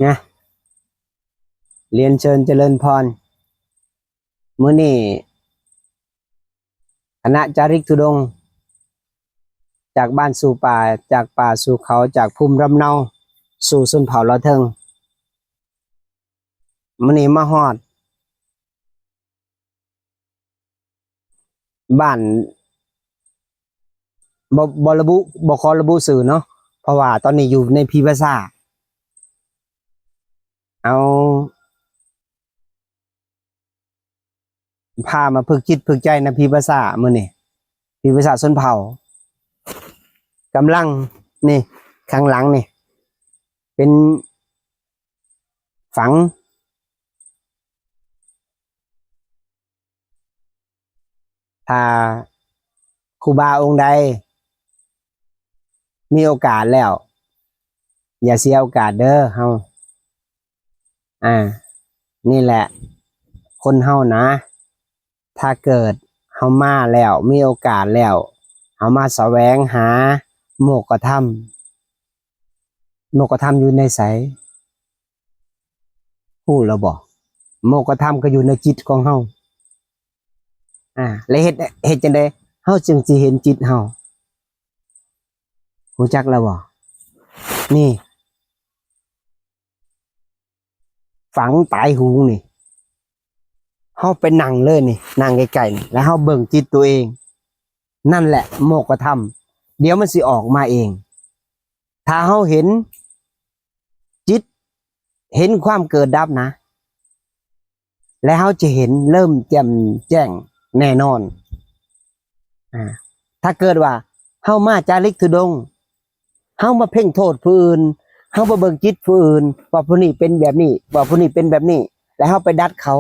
ນະ ລຽນເຊີນຈະເລີນພອນ. ມື້ນີ້ຄະນະຈາລິກທຸດົງ ຈາກບ້ານສູ່ປ່າ, ຈາກປ່າສູ່ເຂົາ, ຈາກພູມລຳເນົາສູ່ຊົນເຜົ່າລາວເທິງ. ມື້ນີ້ມາຮອດ ບ້ານ ບໍ່ ບໍ່ລະບຸ ບໍ່ຂໍລະບຸຊື່ເນາະ ເພາະວ່າຕອນນີ້ຢູ່ໃນຜີພາສາ. ເອົາ ພາມາຝຶກຈິດຝຶກໃຈນຳຜີພາສາມື້ນີ້ ຜີພາສາຊົນເຜົ່າ. ກຳລັງ ນີ້ ຂ້າງຫຼັງນີ້ ເປັນ ຝັງ. ຖ້າຄູບາອົງໃດມີໂອກາດແລ້ວ ຢ່າເສຍໂອກາດເດີເຮົາ. ອ່າ ນີ້ແຫຼະ ຄົນເຮົານະ ຖ້າເກີດເຮົາມາແລ້ວ ມີໂອກາດແລ້ວ ເຮົາມາສະແຫວງຫາໂມກກະທຳ. ໂມກກະທຳຢູ່ໃນໃສ? ຮູ້ແລ້ວບໍ່? ໂມກກະທຳກໍຢູ່ໃນຈິດຂອງເຮົາ. ອ່າ ແລະ ເຮັດ ເຮັດຈັ່ງໃດເຮົາຈຶ່ງຊິເຫັນຈິດເຮົາ? ຮູ້ຈັກແລ້ວບໍ່? ນີ້ ຝັງຕາຍໂຫງນີ້ ເຮົາໄປນັ່ງເລີຍນີ້ ນັ່ງໃກ້ໆນີ້ ແລ້ວເຮົາເບິ່ງຈິດຕົວເອງ. ນັ້ນແຫຼະໂມກກະທຳ ດຽວມັນຊິອອກມາເອງ. ຖ້າເຮົາເຫັນຈິດ ເຫັນຄວາມເກີດດັບນະ ແລະ ເຮົາຈະເຫັນເລີ່ມແຈ່ມແຈ້ງແນ່ນອນ. ອ່າ ຖ້າເກີດວ່າເຮົາມາຈາລິກທຸດົງ ເຮົາມາເພັ່ງໂທດຜູ້ອື່ນ ເຮົາມາເບິ່ງຈິດຜູ້ອື່ນ ວ່າຜູ້ນີ້ເປັນແບບນີ້ ວ່າຜູ້ນີ້ເປັນແບບນີ້ ແລະ ເຮົາໄປດັດເຂົາ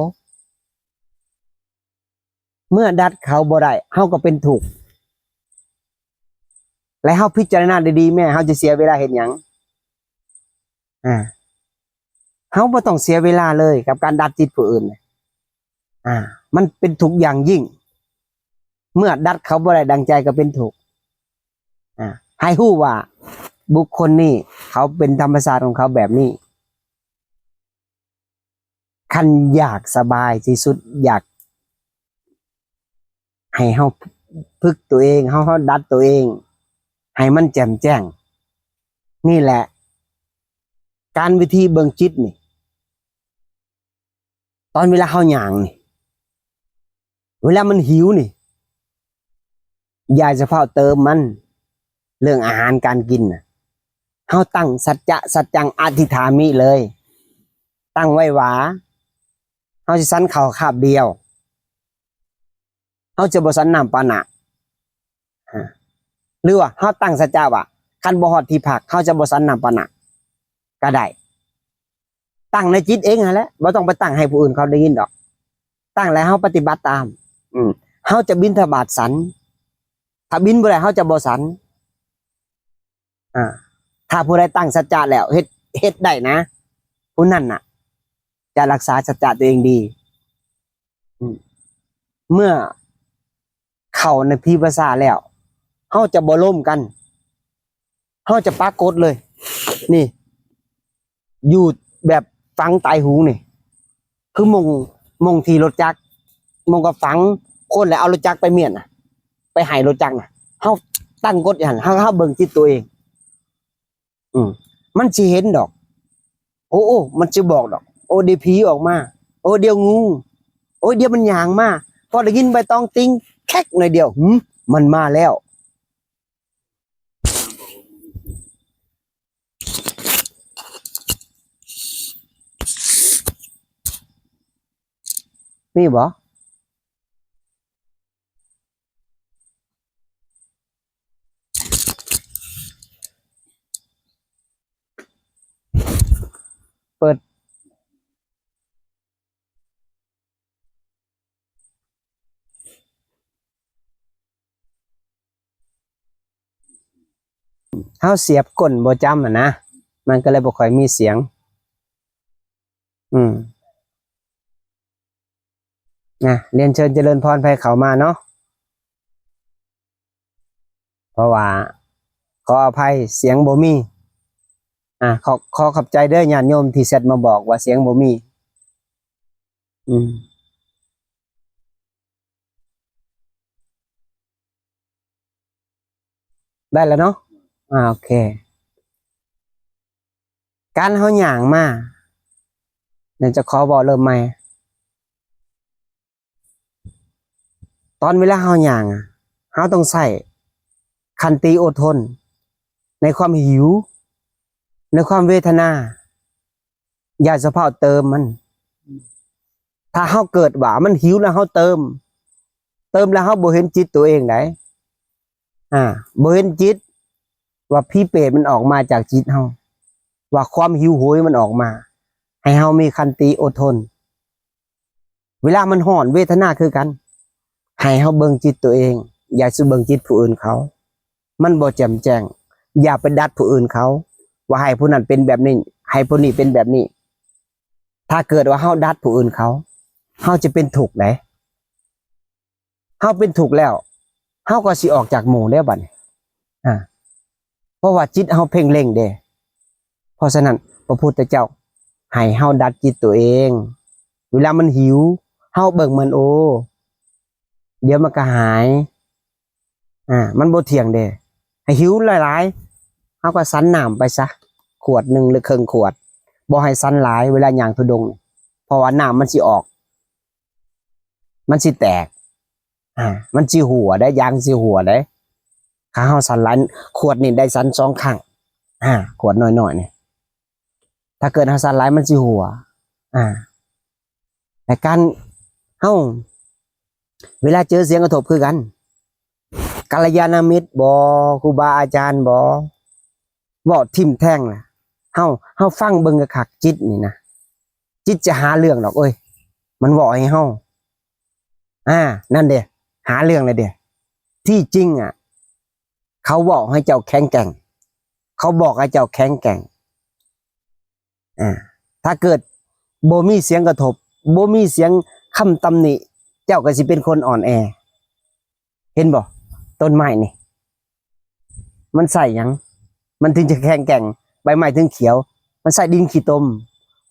ເມື່ອດັດເຂົາບໍ່ໄດ້ ເຮົາກໍເປັນທຸກ ແລະ ເຮົາພິຈາລະນາດີໆ ແມ້ເຮົາຈະເສຍເວລາເຮັດຫຍັງ? ອ່າ ເຮົາບໍ່ຕ້ອງເສຍເວລາເລີຍກັບການດັດຈິດຜູ້ອື່ນ. ອ່າ ມັນເປັນທຸກຢ່າງຍິ່ງ ເມື່ອດັດເຂົາບໍ່ໄດ້ດັ່ງໃຈກໍເປັນທຸກ. ອ່າ ໃຫ້ຮູ້ວ່າບຸກຄົນນີ້ເຂົາເປັນທຳມະຊາດຂອງເຂົາແບບນີ້. ຄັນຢາກສະບາຍທີ່ສຸດ ຢາກໃຫ້ເຮົາຝຶກຕົວເອງ ເຮົາ ເຮົາດັດຕົວເອງໃຫ້ມັນແຈ່ມແຈ້ງ ນີ້ແຫຼະ ການວິທີເບິ່ງຈິດນີ້ ຕອນເວລາເຮົາຍ່າງນີ້ ເວລາມັນຫິວນີ້ ຢ່າສະເພາະເຕີມມັນ ເລື່ອງອາຫານການກິນນະ ເຮົາຕັ້ງສັດຈະ ສັດຈັງ ອະທິຖາມິເລີຍ ຕັ້ງໄວ້ວ່າ ເຮົາຊິສັນເຂົ້າຄາບດຽວ ເຮົາຈະບໍ່ສັນນ້ຳປານະ ອາ ຫຼືວ່າເຮົາຕັ້ງສັດຈະວ່າ ຄັນບໍ່ຮອດທີ່ພັກ ເຮົາຈະບໍ່ສັນນ້ຳປານະ ກໍໄດ້. ຕັ້ງໃນຈິດເອງຫັ້ນແຫຼະ ບໍ່ຕ້ອງໄປຕັ້ງໃຫ້ຜູ້ອື່ນເຂົາໄດ້ຍິນດອກ. ຕັ້ງແລ້ວເຮົາປະຕິບັດຕາມ. ອືມ ເຮົາຈະບິນທະບາດສັນ. ຖ້າບິນບໍ່ໄດ້ ເຮົາຈະບໍ່ສັນ. ອາ ຖ້າຜູ້ໃດຕັ້ງສັດຈະແລ້ວ ເຮັດ ເຮັດໄດ້ນະ ຜູ້ນັ້ນນະ ຈະຮັກສາສັດຈະຕົວເອງດີ. ອືມ ເມື່ອເຂົ້າໃນຜີພາສາແລ້ວ ເຮົາຈະບໍ່ລົມກັນ ເຮົາຈະປາກົດເລີຍ. ນີ້ ຢູ່ແບບຝັງຕາຍໂຫງນີ້ ຄືໝ່ອງ ໝ່ອງທີ່ລົດຈັກ ໝ່ອງກໍຝັງຄົນ ແລ້ວເອົາລົດຈັກໄປມ້ຽນນະ ໄປໃຫ້ລົດຈັກນະ ເຮົາຕັ້ງກົດຢູ່ຫັ້ນ ເຮົາ ເຮົາເບິ່ງຈິດຕົວເອງ. ອືມ ມັນຊິເຫັນດອກ. ໂອ້ ໂອ້ ມັນຊິບອກດອກ. ໂອ້ ດຽວຜີອອກມາ. ໂອ້ ດຽວງູ. ໂອ້ ດຽວມັນຍ່າງມາ. ພໍໄດ້ຍິນໃບຕອງຕິງແຄກໜ້ອຍດຽວ ຫື ມັນມາແລ້ວ. ມີບໍ່? ເປີດ ເຮົາສຽບກົ້ນບໍ່ຈຳຫັ້ນນະ ມັນກໍເລີຍບໍ່ຄ່ອຍມີສຽງ. ອືມ ນະ ລຽນເຊີນຈະເລີນພອນໃຜເຂົ້າມາເນາະ ເພາະວ່າ ຂໍອະໄພສຽງບໍ່ມີ. ອ່າ ຂໍ ຂໍຂອບໃຈເດີຍາດໂຍມທີ່ແຊັດມາບອກວ່າສຽງບໍ່ມີ. ອືມ ໄດ້ແລ້ວເນາະ. ອ່າ ໂອເຄ ການເຮົາຍ່າງມາ ດຽວຈະຂໍເວົ້າເລີ່ມໃໝ່. ຕອນເວລາເຮົາຍ່າງ ເຮົາຕ້ອງໃຊ້ຂັນຕິອົດທົນ ໃນຄວາມຫິວ ໃນຄວາມເວທະນາ. ຢ່າສະເພາະເຕີມມັນ. ຖ້າເຮົາເກີດວ່າມັນຫິວແລ້ວເຮົາເຕີມ, ເຕີມແລ້ວເຮົາບໍ່ເຫັນຈິດຕົວເອງໃດ໋. ອ່າ ບໍ່ເຫັນຈິດ ວ່າຜີເປດມັນອອກມາຈາກຈິດເຮົາ, ວ່າຄວາມຫິວໂຫຍມັນອອກມາ. ໃຫ້ເຮົາມີຂັນຕິອົດທົນ. ເວລາມັນຮ້ອນ ເວທະນາຄືກັນ, ໃຫ້ເຮົາເບິ່ງຈິດຕົວເອງ, ຢ່າຊິເບິ່ງຈິດຜູ້ອື່ນເຂົາ. ມັນບໍ່ແຈ່ມແຈ້ງ. ຢ່າໄປດັດຜູ້ອື່ນເຂົາ ວ່າໃຫ້ຜູ້ນັ້ນເປັນແບບນີ້, ໃຫ້ຜູ້ນີ້ເປັນແບບນີ້. ຖ້າເກີດວ່າເຮົາດັດຜູ້ອື່ນເຂົາ, ເຮົາຈະເປັນທຸກໃດ໋. ເຮົາເປັນທຸກແລ້ວ ເຮົາກໍຊິອອກຈາກໝູ່ແລ້ວບັດນີ້. ອ່າ ເພາະວ່າຈິດເຮົາເພັ່ງເລັງເດ້. ເພາະສະນັ້ນ ພະພຸດທະເຈົ້າໃຫ້ເຮົາດັດຈິດຕົວເອງ. ເວລາມັນຫິວ ເຮົາເບິ່ງມັນ, ໂອ້ ດຽວມັນກໍຫາຍ. ອ່າ ມັນບໍ່ທ່ຽງເດ້. ໃຫ້ຫິວຫຼາຍໆ ເຮົາກໍສັນນ້ຳໄປຊະ ຂວດໜຶ່ງ ຫຼື ເຄິ່ງຂວດ. ບໍ່ໃຫ້ສັນຫຼາຍເວລາຍ່າງທຸດົງ, ເພາະວ່ານ້ຳມັນຊິອອກ ມັນຊິແຕກ. ອ່າ ມັນຊິຮົ່ວໄດ໋, ຢາງຊິຮົ່ວໄດ໋. ຖ້າເຮົາສັນຫຼາຍ, ຂວດນີ້ໄດ້ສັນສອງຄັ້ງ. ອ່າ ຂວດນ້ອຍໆນີ້ ຖ້າເກີດເຮົາສັ່ນຫຼາຍມັນຊິຮົ່ວ. ອ່າ ແລະການເຮົາ ເວລາເຈີສຽງກະທົບຄືກັນ, ກັນລະຍານະມິດບໍ, ຄູບາອາຈານບໍ, ເວົ້າຖິ້ມແທງລະ. ເຮົາ ເຮົາຟັງເບິ່ງຄັກໆ ຈິດນີ້ນະ, ຈິດຈະຫາເລື່ອງດອກເອີຍ, ມັນເວົ້າໃຫ້ເຮົາ. ອ່າ ນັ້ນເດ້, ຫາເລື່ອງແລ້ວເດ້. ທີ່ຈິງອະ ເຂົາເວົ້າໃຫ້ເຈົ້າແຂງແກ່ງ, ເຂົາບອກໃຫ້ເຈົ້າແຂງແກ່ງ. ອ່າ ຖ້າເກີດບໍ່ມີສຽງກະທົບ, ບໍ່ມີສຽງຄຳຕຳໜິ, ເຈົ້າກໍຊິເປັນຄົນອ່ອນແອ. ເຫັນບໍ່? ຕົ້ນໄມ້ນີ້ ມັນໃຊ້ຫຍັງ ມັນເຖິງຈະແຂງແກ່ງ? ໃບໄມ້ເຖິງຂຽວ, ມັນໃຊ້ດິນຂີ້ຕົມ.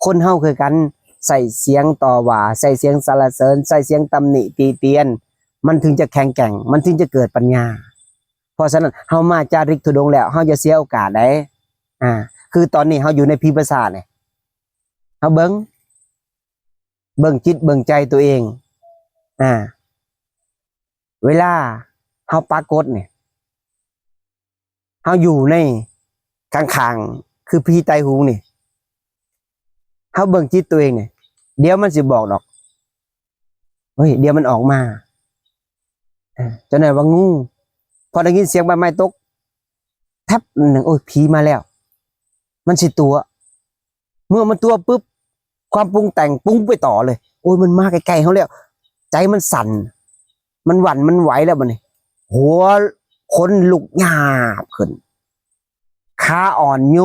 ຄົນເຮົາຄືກັນ, ໃຊ້ສຽງຕໍ່ວ່າ, ໃຊ້ສຽງສັນລະເສີນ, ໃຊ້ສຽງຕຳໜິຕິຕຽນ, ມັນເຖິງຈະແຂງແກ່ງ, ມັນເຖິງຈະເກີດປັນຍາ. ເພາະສະນັ້ນ ເຮົາມາຈາລິກທຸດົງແລ້ວ ເຮົາຢ່າເສຍໂອກາດໃດ໋. ອ່າ ຄືຕອນນີ້ເຮົາຢູ່ໃນຜີປາສາດນີ້, ເຮົາເບິ່ງ ເບິ່ງຈິດເບິ່ງໃຈຕົວເອງ. ອ່າ ເວລາເຮົາປາກົດນີ້, ເຮົາຢູ່ໃນຂ້າງໆ ຄືຜີໄຕຫຸງນີ້, ເຮົາເບິ່ງຈິດຕົວເອງນີ້, ດຽວມັນຊິບອກດອກ. ເຮີ້ຍ ດຽວມັນອອກມາ. ເອີ ເຈົ້າໜ້າຍວ່າງູ, ພໍໄດ້ຍິນສຽງໃບໄມ້ຕົກແທັບໜຶ່ງ, ໂອ້ຍ ຜີມາແລ້ວ, ມັນຊິຕົວະ. ເມື່ອມັນຕົວະປຶບ, ຄວາມປຸງແຕ່ງປຸງໄປຕໍ່ເລີຍ, ໂອ້ຍ ມັນມາໃກ້ໆເຮົາແລ້ວ. ໃຈມັນສັ່ນ, ມັນຫວັ່ນ ມັນໄຫວແລ້ວບັດນີ້, ຫົວຂົນລຸກຍາບຂຶ້ນ, ຂາອ່ອນໂຍ.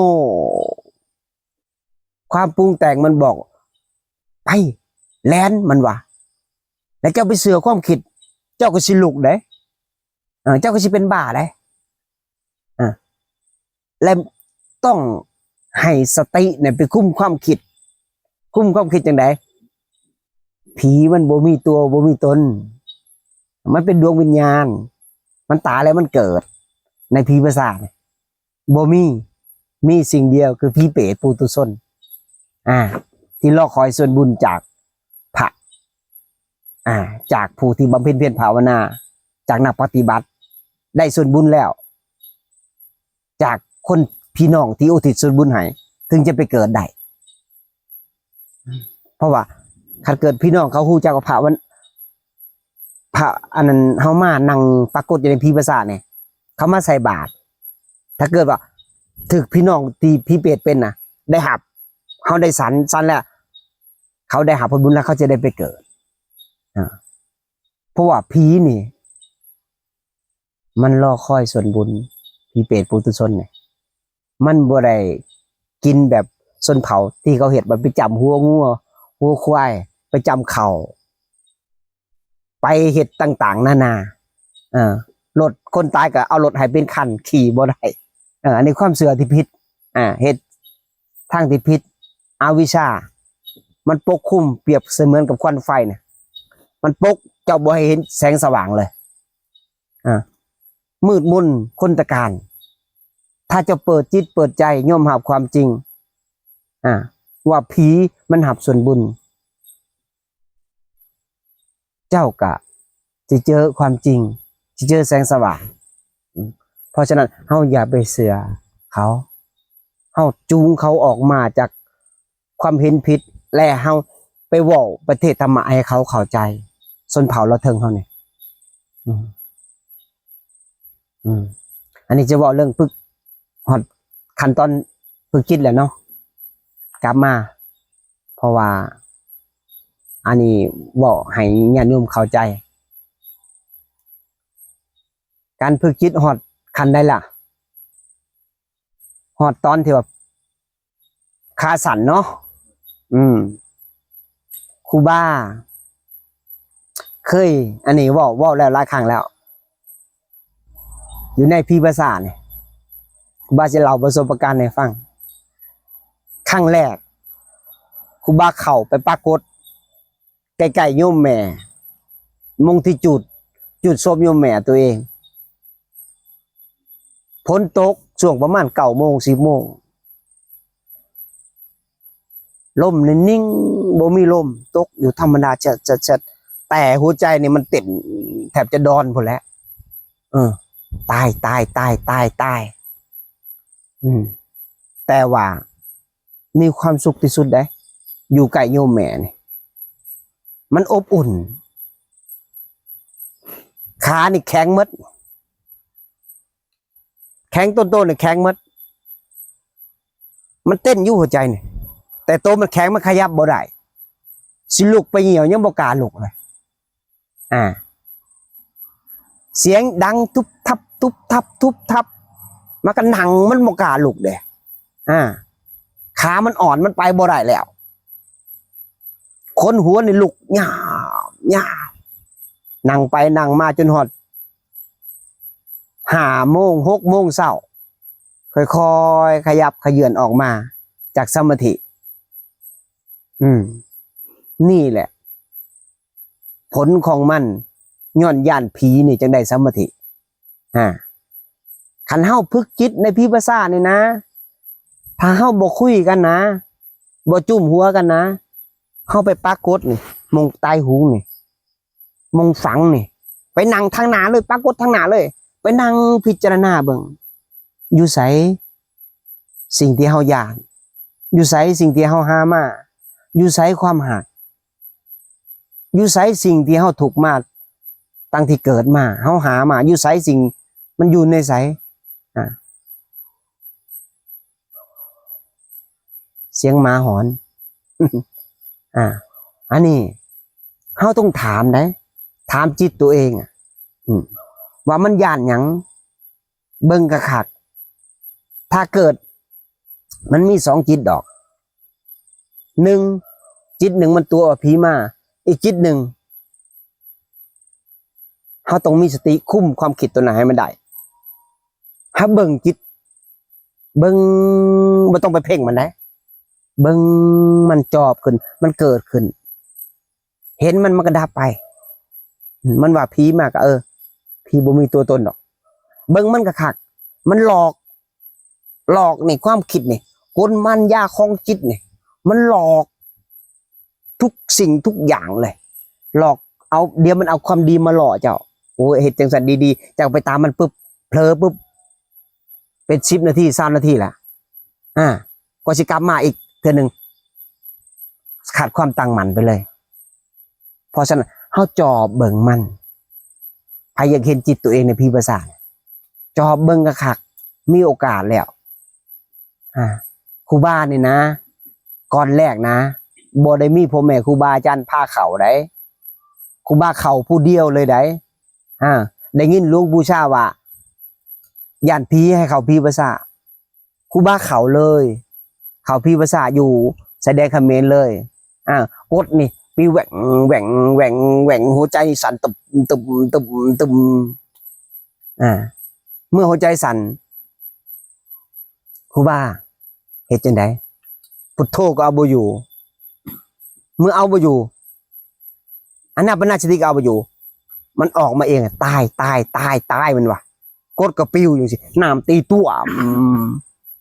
ຄວາມປຸງແຕ່ງມັນບອກ, ໄປ ແລ່ນ ມັນວ່າ. ແລ້ວເຈົ້າໄປເຊື່ອຄວາມຄິດ, ເຈົ້າກໍຊິລຸກເດ້. ເອີ ເຈົ້າກໍຊິເປັນບ້າເດ້. ອ່າ ແລະ ຕ້ອງໃຫ້ສະຕິນີ້ໄປຄຸມຄວາມຄິດ. ຄຸມຄວາມຄິດຈັ່ງໃດ? ຜີມັນບໍ່ມີຕົວບໍ່ມີຕົນ, ມັນເປັນດວງວິນຍານ, ມັນຕາຍແລ້ວມັນເກີດໃນຜີປາສາດ. ບໍ່ມີ, ມີສິ່ງດຽວຄືຜີເປດປຸຖຸຊົນ ອ່າ ທີ່ລໍຄອຍສ່ວນບຸນຈາກພະ ອ່າ ຈາກຜູ້ທີ່ບຳເພັນພຽນພາວະນາ, ຈາກນັກປະຕິບັດ, ໄດ້ສ່ວນບຸນແລ້ວ ຈາກຄົນພີ່ນ້ອງທີ່ອຸທິດສ່ວນບຸນໃຫ້ ເຖິງຈະໄປເກີດໄດ້. ເພາະວ່າຄັນເກີດພີ່ນ້ອງເຂົາຮູ້ຈັກວ່າພະວັນ ພະອັນນັ້ນ ເຮົາມານັ່ງປາກົດຢູ່ໃນຜີປາສາດນີ້ ເຂົາມາໃສ່ບາດ, ຖ້າເກີດວ່າຖືກພີ່ນ້ອງທີ່ຜີເປດເປັນນະ ໄດ້ຮັບ, ເຮົາໄດ້ສັນ, ສັນແລ້ວ ເຂົາໄດ້ຮັບຜົນບຸນແລ້ວ ເຂົາຈະໄດ້ໄປເກີດ. ອ່າ ເພາະວ່າຜີນີ້ ມັນລໍຄອຍສ່ວນບຸນ, ຜີເປດປຸຖຸຊົນນີ້ ມັນບໍ່ໄດ້ກິນແບບຊົນເຜົ່າທີ່ເຂົາເຮັດ, ວ່າໄປຈ້ຳຫົວງົວ ຫົວຄວາຍ, ໄປຈ້ຳເຂົ້າ, ໄປເຮັດຕ່າງໆນານາ. ເອີ ລົດ, ຄົນຕາຍກໍເອົາລົດໃຫ້ເປັນຄັນ, ຂີ່ບໍ່ໄດ້. ເອີ ອັນນີ້ຄວາມເຊື່ອທີ່ຜິດ. ອ່າ ເຮັດ ທາງທີ່ຜິດ ອະວິຊາ ມັນປົກຄຸມ ປຽບສະເໝືອນກັບຄວັນໄຟນະ ມັນປົກເຈົ້າບໍ່ໃຫ້ເຫັນແສງສະຫວ່າງເລີຍ ອາ ມືດມົນຄົນຕະການ. ຖ້າເຈົ້າເປີດຈິດເປີດໃຈຍອມຮັບຄວາມຈິງ ອາ ວ່າຜີມັນຮັບສ່ວນບຸນ ເຈົ້າກະຊິເຈີຄວາມຈິງ ຊິເຈີແສງສະຫວ່າງ. ເພາະສະນັ້ນເຮົາຢ່າໄປເຊື່ອເຂົາ ເຮົາຈູງເຂົາອອກມາຈາກຄວາມເຫັນຜິດ ແລະ ເຮົາໄປເວົ້າ ໄປເທດທຳມະໃຫ້ເຂົາເຂົ້າໃຈ ຊົນເຜົ່າລາວເທິງເຮົານີ້. ອືມ ອືມ ອັນນີ້ຈະເວົ້າເລື່ອງຝຶກ ຮອດຂັ້ນຕອນຝຶກຈິດແລ້ວເນາະ ກັບມາ ເພາະວ່າອັນນີ້ເວົ້າໃຫ້ຍາດໂຍມເຂົ້າໃຈ. ການຝຶກຈິດຮອດຂັ້ນໃດລະ? ຮອດຕອນທີ່ວ່າຂາສັ່ນເນາະ. ອືມ ຄູບາເຄີຍ ອັນນີ້ເວົ້າ ເວົ້າແລ້ວຫຼາຍຄັ້ງແລ້ວ ຢູ່ໃນຜີພາສານີ້ ຄູບາຊິເລົ່າປະສົບປະການໃຫ້ຟັງ. ຄັ້ງແລກ ຄູບາເຂົ້າໄປປາກົດ ໃກ້ໆໂຍມແມ່ ມົງທີ່ຈຸດ ຈຸດສົບໂຍມແມ່ຕົວເອງ. ຝົນຕົກຊ່ວງປະມານເກົ້າໂມງ ສິບໂມງ ລົມນີ້ນິ່ງ ບໍ່ມີລົມ ຕົກຢູ່ທຳມະດາແຊັດໆ ແຕ່ຫົວໃຈນີ້ມັນເຕັ້ນແທບຈະດອນພຸ້ນແຫຼະ. ເອີ ຕາຍ ຕາຍ ຕາຍ ຕາຍ ຕາຍ. ອືມ ແຕ່ວ່າ ມີຄວາມສຸກທີ່ສຸດເດ້ ຢູ່ໃກ້ໂຍມແມ່ນີ້ ມັນອົບອຸ່ນ. ຂານີ້ແຂງໝົດ ແຂງ ຕົ້ນໂຕນີ້ແຂງໝົດ ມັນເຕັ້ນຢູ່ ຫົວໃຈນີ້ ແຕ່ໂຕມັນແຂງ ມັນຂະຫຍັບບໍ່ໄດ້ ຊິລຸກໄປຍ່ຽວຍັງບໍ່ກ້າລຸກເລີຍ. ອາ ສຽງດັງຕຸບທັບ ຕຸບທັບ ຕຸບທັບ ມັນກະນັ່ງ ມັນບໍ່ກ້າລຸກເດ້. ອາ ຂາມັນອ່ອນ ມັນໄປບໍ່ໄດ້ແລ້ວ ຂົນຫົວນີ້ລຸກຍາບ ຍາບ ນັ່ງໄປນັ່ງມາຈົນຮອດຫ້າໂມງ ຫົກໂມງເຊົ້າ ຄ່ອຍໆຂະຫຍັບຂະເຍືອນອອກມາຈາກສະມາທິ. ອືມ ນີ້ແຫຼະ ຜົນຂອງມັນ ຍ້ອນຢ້ານຜີນີ້ຈຶ່ງໄດ້ສະມາທິ. ອາ ຄັນເຮົາຝຶກຈິດໃນຜີພາສານີ້ນະ ຖ້າເຮົາບໍ່ຄຸຍກັນນະ ບໍ່ຈຸ້ມຫົວກັນນະ ເຮົາໄປປາກົດນີ້ ໝ່ອງຕາຍໂຫງນີ້ ໝ່ອງຝັງນີ້ ໄປນັ່ງທາງໜ້າເລີຍ ປາກົດທາງໜ້າເລີຍ ໄປນັ່ງພິຈາລະນາເບິ່ງ ຢູ່ໃສສິ່ງທີ່ເຮົາຢ້ານ? ຢູ່ໃສສິ່ງທີ່ເຮົາຫາມາ? ຢູ່ໃສຄວາມຮັກ? ຢູ່ໃສສິ່ງທີ່ເຮົາທຸກມາ ຕັ້ງທີ່ເກີດມາ ເຮົາຫາມາ? ຢູ່ໃສສິ່ງ ມັນຢູ່ໃນໃສ? ອາ ສຽງໝາຫອນ ອາ ອັນນີ້ເຮົາຕ້ອງຖາມໄດ໋ ຖາມຈິດຕົວເອງ ອາ ອືມ ວ່າມັນຢ້ານຫຍັງ? ເບິ່ງຄັກໆ ຖ້າເກີດ ມັນມີສອງຈິດດອກ ໜຶ່ງ ຈິດໜຶ່ງມັນຕົວະວ່າຜີມາ ອີກຈິດໜຶ່ງ ເຮົາຕ້ອງມີສະຕິຄຸມຄວາມຄິດຕົວນັ້ນໃຫ້ມັນໄດ້. ເຮົາເບິ່ງຈິດ ເບິ່ງ ບໍ່ຕ້ອງໄປເພັ່ງມັນໃດ ເບິ່ງມັນຈອບຂຶ້ນ ມັນເກີດຂຶ້ນ ເຫັນມັນ ມັນກະດັບໄປ. ມັນວ່າຜີມາກະ ເອີ ຜີບໍ່ມີຕົວຕົນດອກ ເບິ່ງມັນກະຄັກ ມັນຫຼອກ ຫຼອກນີ້ ຄວາມຄິດນີ້ ກົນມານຢາຂອງຈິດນີ້ ມັນຫຼອກທຸກສິ່ງທຸກຢ່າງເລີຍ ຫຼອກເອົາ ດຽວມັນເອົາຄວາມດີມາຫຼໍ່ເຈົ້າ ໂອ້ຍ ເຮັດຈັ່ງຊັ້ນດີໆ ເຈົ້າໄປຕາມມັນປຶບ ເຜີປຶບ ເປັນສິບນາທີ ຊາວນາທີລະ ອາ ກວ່າຊິກັບມາອີກເທື່ອໜຶ່ງ ຂາດຄວາມຕັ້ງໝັ້ນໄປເລີຍ. ເພາະສະນັ້ນ ເຮົາຈອບເບິ່ງມັນ ໃຜຢາກເຫັນຈິດຕົວເອງໃນຜີພາສາ ຈອບເບິ່ງຄັກໆ ມີໂອກາດແລ້ວ ອາ ຄູບານີ້ນະ ກ່ອນແລກນະ ບໍ່ໄດ້ມີພໍ່ແມ່ຄູບາອາຈານພາເຂົ້າໃດ ຄູບາເຂົ້າຜູ້ດຽວເລີຍໃດ ອາ ໄດ້ຍິນຫຼວງປູ່ຊາວ່າ ຢ້ານຜີໃຫ້ເຂົ້າຜີພາສາ ຄູບາເຂົ້າເລີຍ ເຂົ້າຜີພາສາຢູ່ຊາຍແດນຂະເໝນເລີຍ ອາ ກົດນີ້ ປີແຫວ່ງ ແຫວ່ງ ແຫວ່ງ ແຫວ່ງ ຫົວໃຈສັ່ນຕຶບ ຕຶບ ຕຶບ ຕຶບ ອາ ເມື່ອຫົວໃຈສັ່ນ ຄູບາເຮັດຈັ່ງໃດ? ພຸດໂທກໍເອົາບໍ່ຢູ່ ເມື່ອເອົາບໍ່ຢູ່ ອານາປານະສະຕິກໍເອົາບໍ່ຢູ່ ມັນອອກມາເອງ ຕາຍ ຕາຍ ຕາຍ ຕາຍ ມັນວ່າ ກົດກະປິວຢູ່ຊີ້ ນ້ຳຕີຕົວມ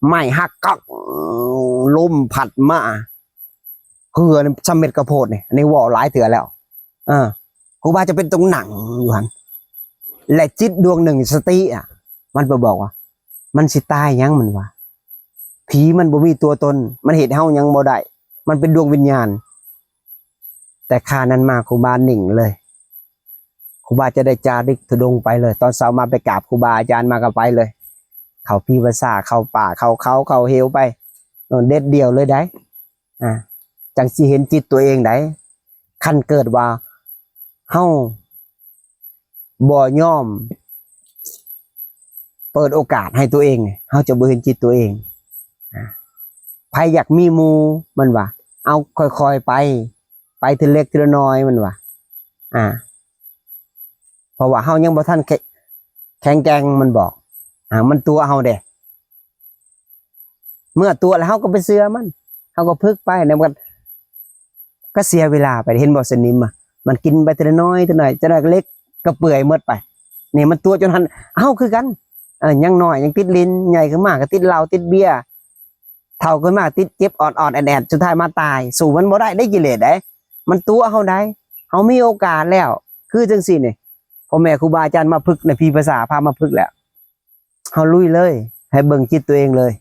ໄມ້ຫັກກັກ ລົມພັດມາ ເຮືອນີ້ສຳເລັດກະໂພດນີ້ ອັນນີ້ເວົ້າຫຼາຍເທື່ອແລ້ວ ເອີ ຄູບາຈະເປັນຕ້ອງນັ່ງຢູ່ຫັ້ນ ແລະຈິດດວງໜຶ່ງ ສະຕິອະ ມັນໄປບອກວ່າ ມັນຊິຕາຍຫຍັງ ມັນວ່າ ຜີມັນບໍ່ມີຕົວຕົນ ມັນເຮັດເຮົາຫຍັງບໍ່ໄດ້ ມັນເປັນດວງວິນຍານ. ແຕ່ຄາວນັ້ນມາຄູບານິ່ງເລີຍ ຄູບາຈະໄດ້ຈາລິກທຸດົງໄປເລີຍ ຕອນເຊົ້າມາໄປກາບຄູບາອາຈານມາກໍໄປເລີຍ ເຂົ້າຜີພາສາ ເຂົ້າປ່າ ເຂົ້າເຂົາ ເຂົ້າເຫວໄປ ເດັດດ່ຽວເລີຍໄດ໋ ອ່າ ຈັ່ງຊິເຫັນຈິດຕົວເອງໄດ໋ ຄັນເກີດວ່າເຮົາບໍ່ຍອມເປີດໂອກາດໃຫ້ຕົວເອງ ເຮົາຈະບໍ່ເຫັນຈິດຕົວເອງ ອ່າ ໃຜຢາກມີໝູ່ ມັນວ່າ ເອົາຄ່ອຍໆໄປ ໄປທີລະເລັກທີລະນ້ອຍ ມັນວ່າ ອ່າ ເພາະວ່າເຮົາຍັງບໍ່ທັນແຂ- ແຂງແກ່ງ ມັນບອກ ອ່າ ມັນຕົວະເຮົາເດ້ ເມື່ອຕົວະແລ້ວເຮົາກໍໄປເຊື່ອມັນ ເຮົາກໍຝຶກໄປ ແລ້ວມັນກໍເສຍເວລາໄປ ເຫັນບໍ່ ສະໜິມ ມັນກິນໄປທີລະໜ້ອຍທີລະໜ້ອຍ ຈະໄດ້ເລັກກໍເປື່ອຍໝົດໄປ ນີ້ມັນຕົວະຈົນຫັ້ນ ເຮົາຄືກັນ ເອີ ຍັງນ້ອຍຍັງຕິດຫຼິ້ນ ໃຫຍ່ຂຶ້ນມາກໍຕິດເຫຼົ້າຕິດເບຍ ເຖົ້າຂຶ້ນມາຕິດເຈັບອອດໆແອດໆ ສຸດທ້າຍມາຕາຍ ສູ້ມັນບໍ່ໄດ້ເດ້ ກິເລດເດ້ ມັນຕົວະເຮົາໄດ໋ ເຮົາມີໂອກາດແລ້ວ ຄືຈັ່ງຊີ້ນີ້ ພໍ່ແມ່ຄູບາອາຈານມາຝຶກໃນຜີພາສາ ພາມາຝຶກແລ້ວ ເຮົາລຸຍເລີຍ ໃຫ້ເບິ່ງຈິດຕົວເອງເລີຍ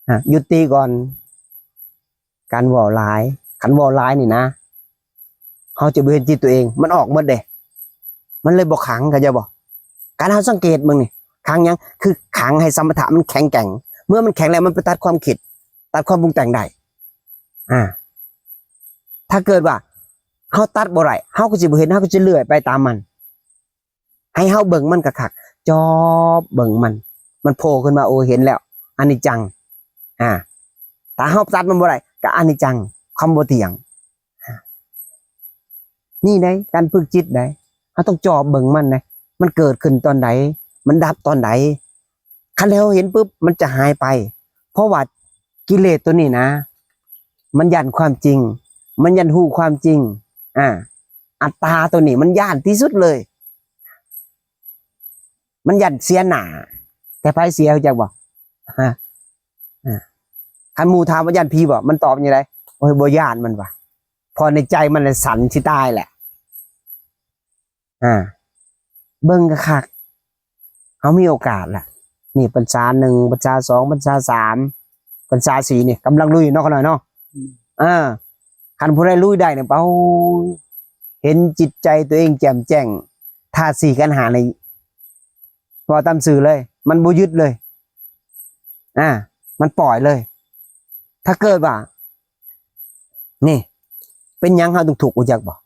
ອ່າ ຢຸດຕິກ່ອນ ການເວົ້າຫຼາຍ ຄັນເວົ້າຫຼາຍນີ້ນະ ເຮົາຈະບໍ່ເຫັນຈິດຕົວເອງ ມັນອອກໝົດເດ້ ມັນເລີຍບໍ່ຂັງ ເຂົ້າໃຈບໍ່? ການເຮົາສັງເກດເບິ່ງນີ້ ຂັງຫຍັງ? ຄືຂັງໃຫ້ສະມະຖະມັນແຂງແກ່ງ ເມື່ອມັນແຂງແລ້ວ ມັນໄປຕັດຄວາມຄິດ ຕັດຄວາມປຸງແຕ່ງໄດ້ ອ່າ ຖ້າເກີດວ່າເຮົາຕັດບໍ່ໄດ້ ເຮົາກໍຊິບໍ່ເຫັນ ເຮົາກໍຊິເລື່ອຍໄປຕາມມັນ ໃຫ້ເຮົາເບິ່ງມັນຄັກໆ ຈອບເບິ່ງມັນ ມັນໂຜ່ຂຶ້ນມາ ໂອ້ ເຫັນແລ້ວ ອະນິດຈັງ ອ່າ ຖ້າເຮົາຕັດມັນບໍ່ໄດ້ ກໍອະນິດຈັງ ຄວາມບໍ່ທ່ຽງ ອ່າ ນີ້ໃດ໋ ການຝຶກຈິດໃດ໋ ເຮົາຕ້ອງຈອບເບິ່ງມັນໃດ໋ ມັນເກີດຂຶ້ນຕອນໃດ ມັນດັບຕອນໃດ ຄັນເຮົາເຫັນປຶບ ມັນຈະຫາຍໄປ ເພາະວ່າກິເລດຕົວນີ້ນະ ມັນຢ້ານຄວາມຈິງ ມັນຢ້ານຮູ້ຄວາມຈິງ ອ່າ ອັດຕາຕົວນີ້ມັນຢ້ານທີ່ສຸດເລີຍ ມັນຢ້ານເສຍໜ້າ ແຕ່ໃຜເສຍ ຮູ້ຈັກບໍ່? ຮະ ອ່າ ຄັນໝູ່ຖາມວ່າຢ້ານຜີບໍ່? ມັນຕອບຈັ່ງໃດ? ໂອ້ຍ ບໍ່ຢ້ານ ມັນວ່າ ເພາະໃນໃຈມັນລະສັ່ນຊິຕາຍແຫຼະ ອ່າ ເບິ່ງຄັກໆ ເຮົາມີໂອກາດລະ ນີ້ພັນສາໜຶ່ງ ພັນສາສອງ ພັນສາສາມ ພັນສາສີ່ນີ້ກຳລັງລຸຍເນາະ ຂ້ານ້ອຍເນາະ ອືມ ເອີ ຄັນຜູ້ໃດລຸຍໄດ້ນີ້ ເປັາ ເຫັນຈິດໃຈຕົວເອງແຈ່ມແຈ້ງ ທາດສີ່ຂັນຫ້ານີ້ ເວົ້າຕາມຊື່ເລີຍ ມັນບໍ່ຍຶດເລີຍ ອ່າ ມັນປ່ອຍເລີຍ ຖ້າເກີດວ່າ ນີ້ ເປັນຫຍັງເຮົາຈຶ່ງທຸກ ຮູ້ຈັກບໍ່?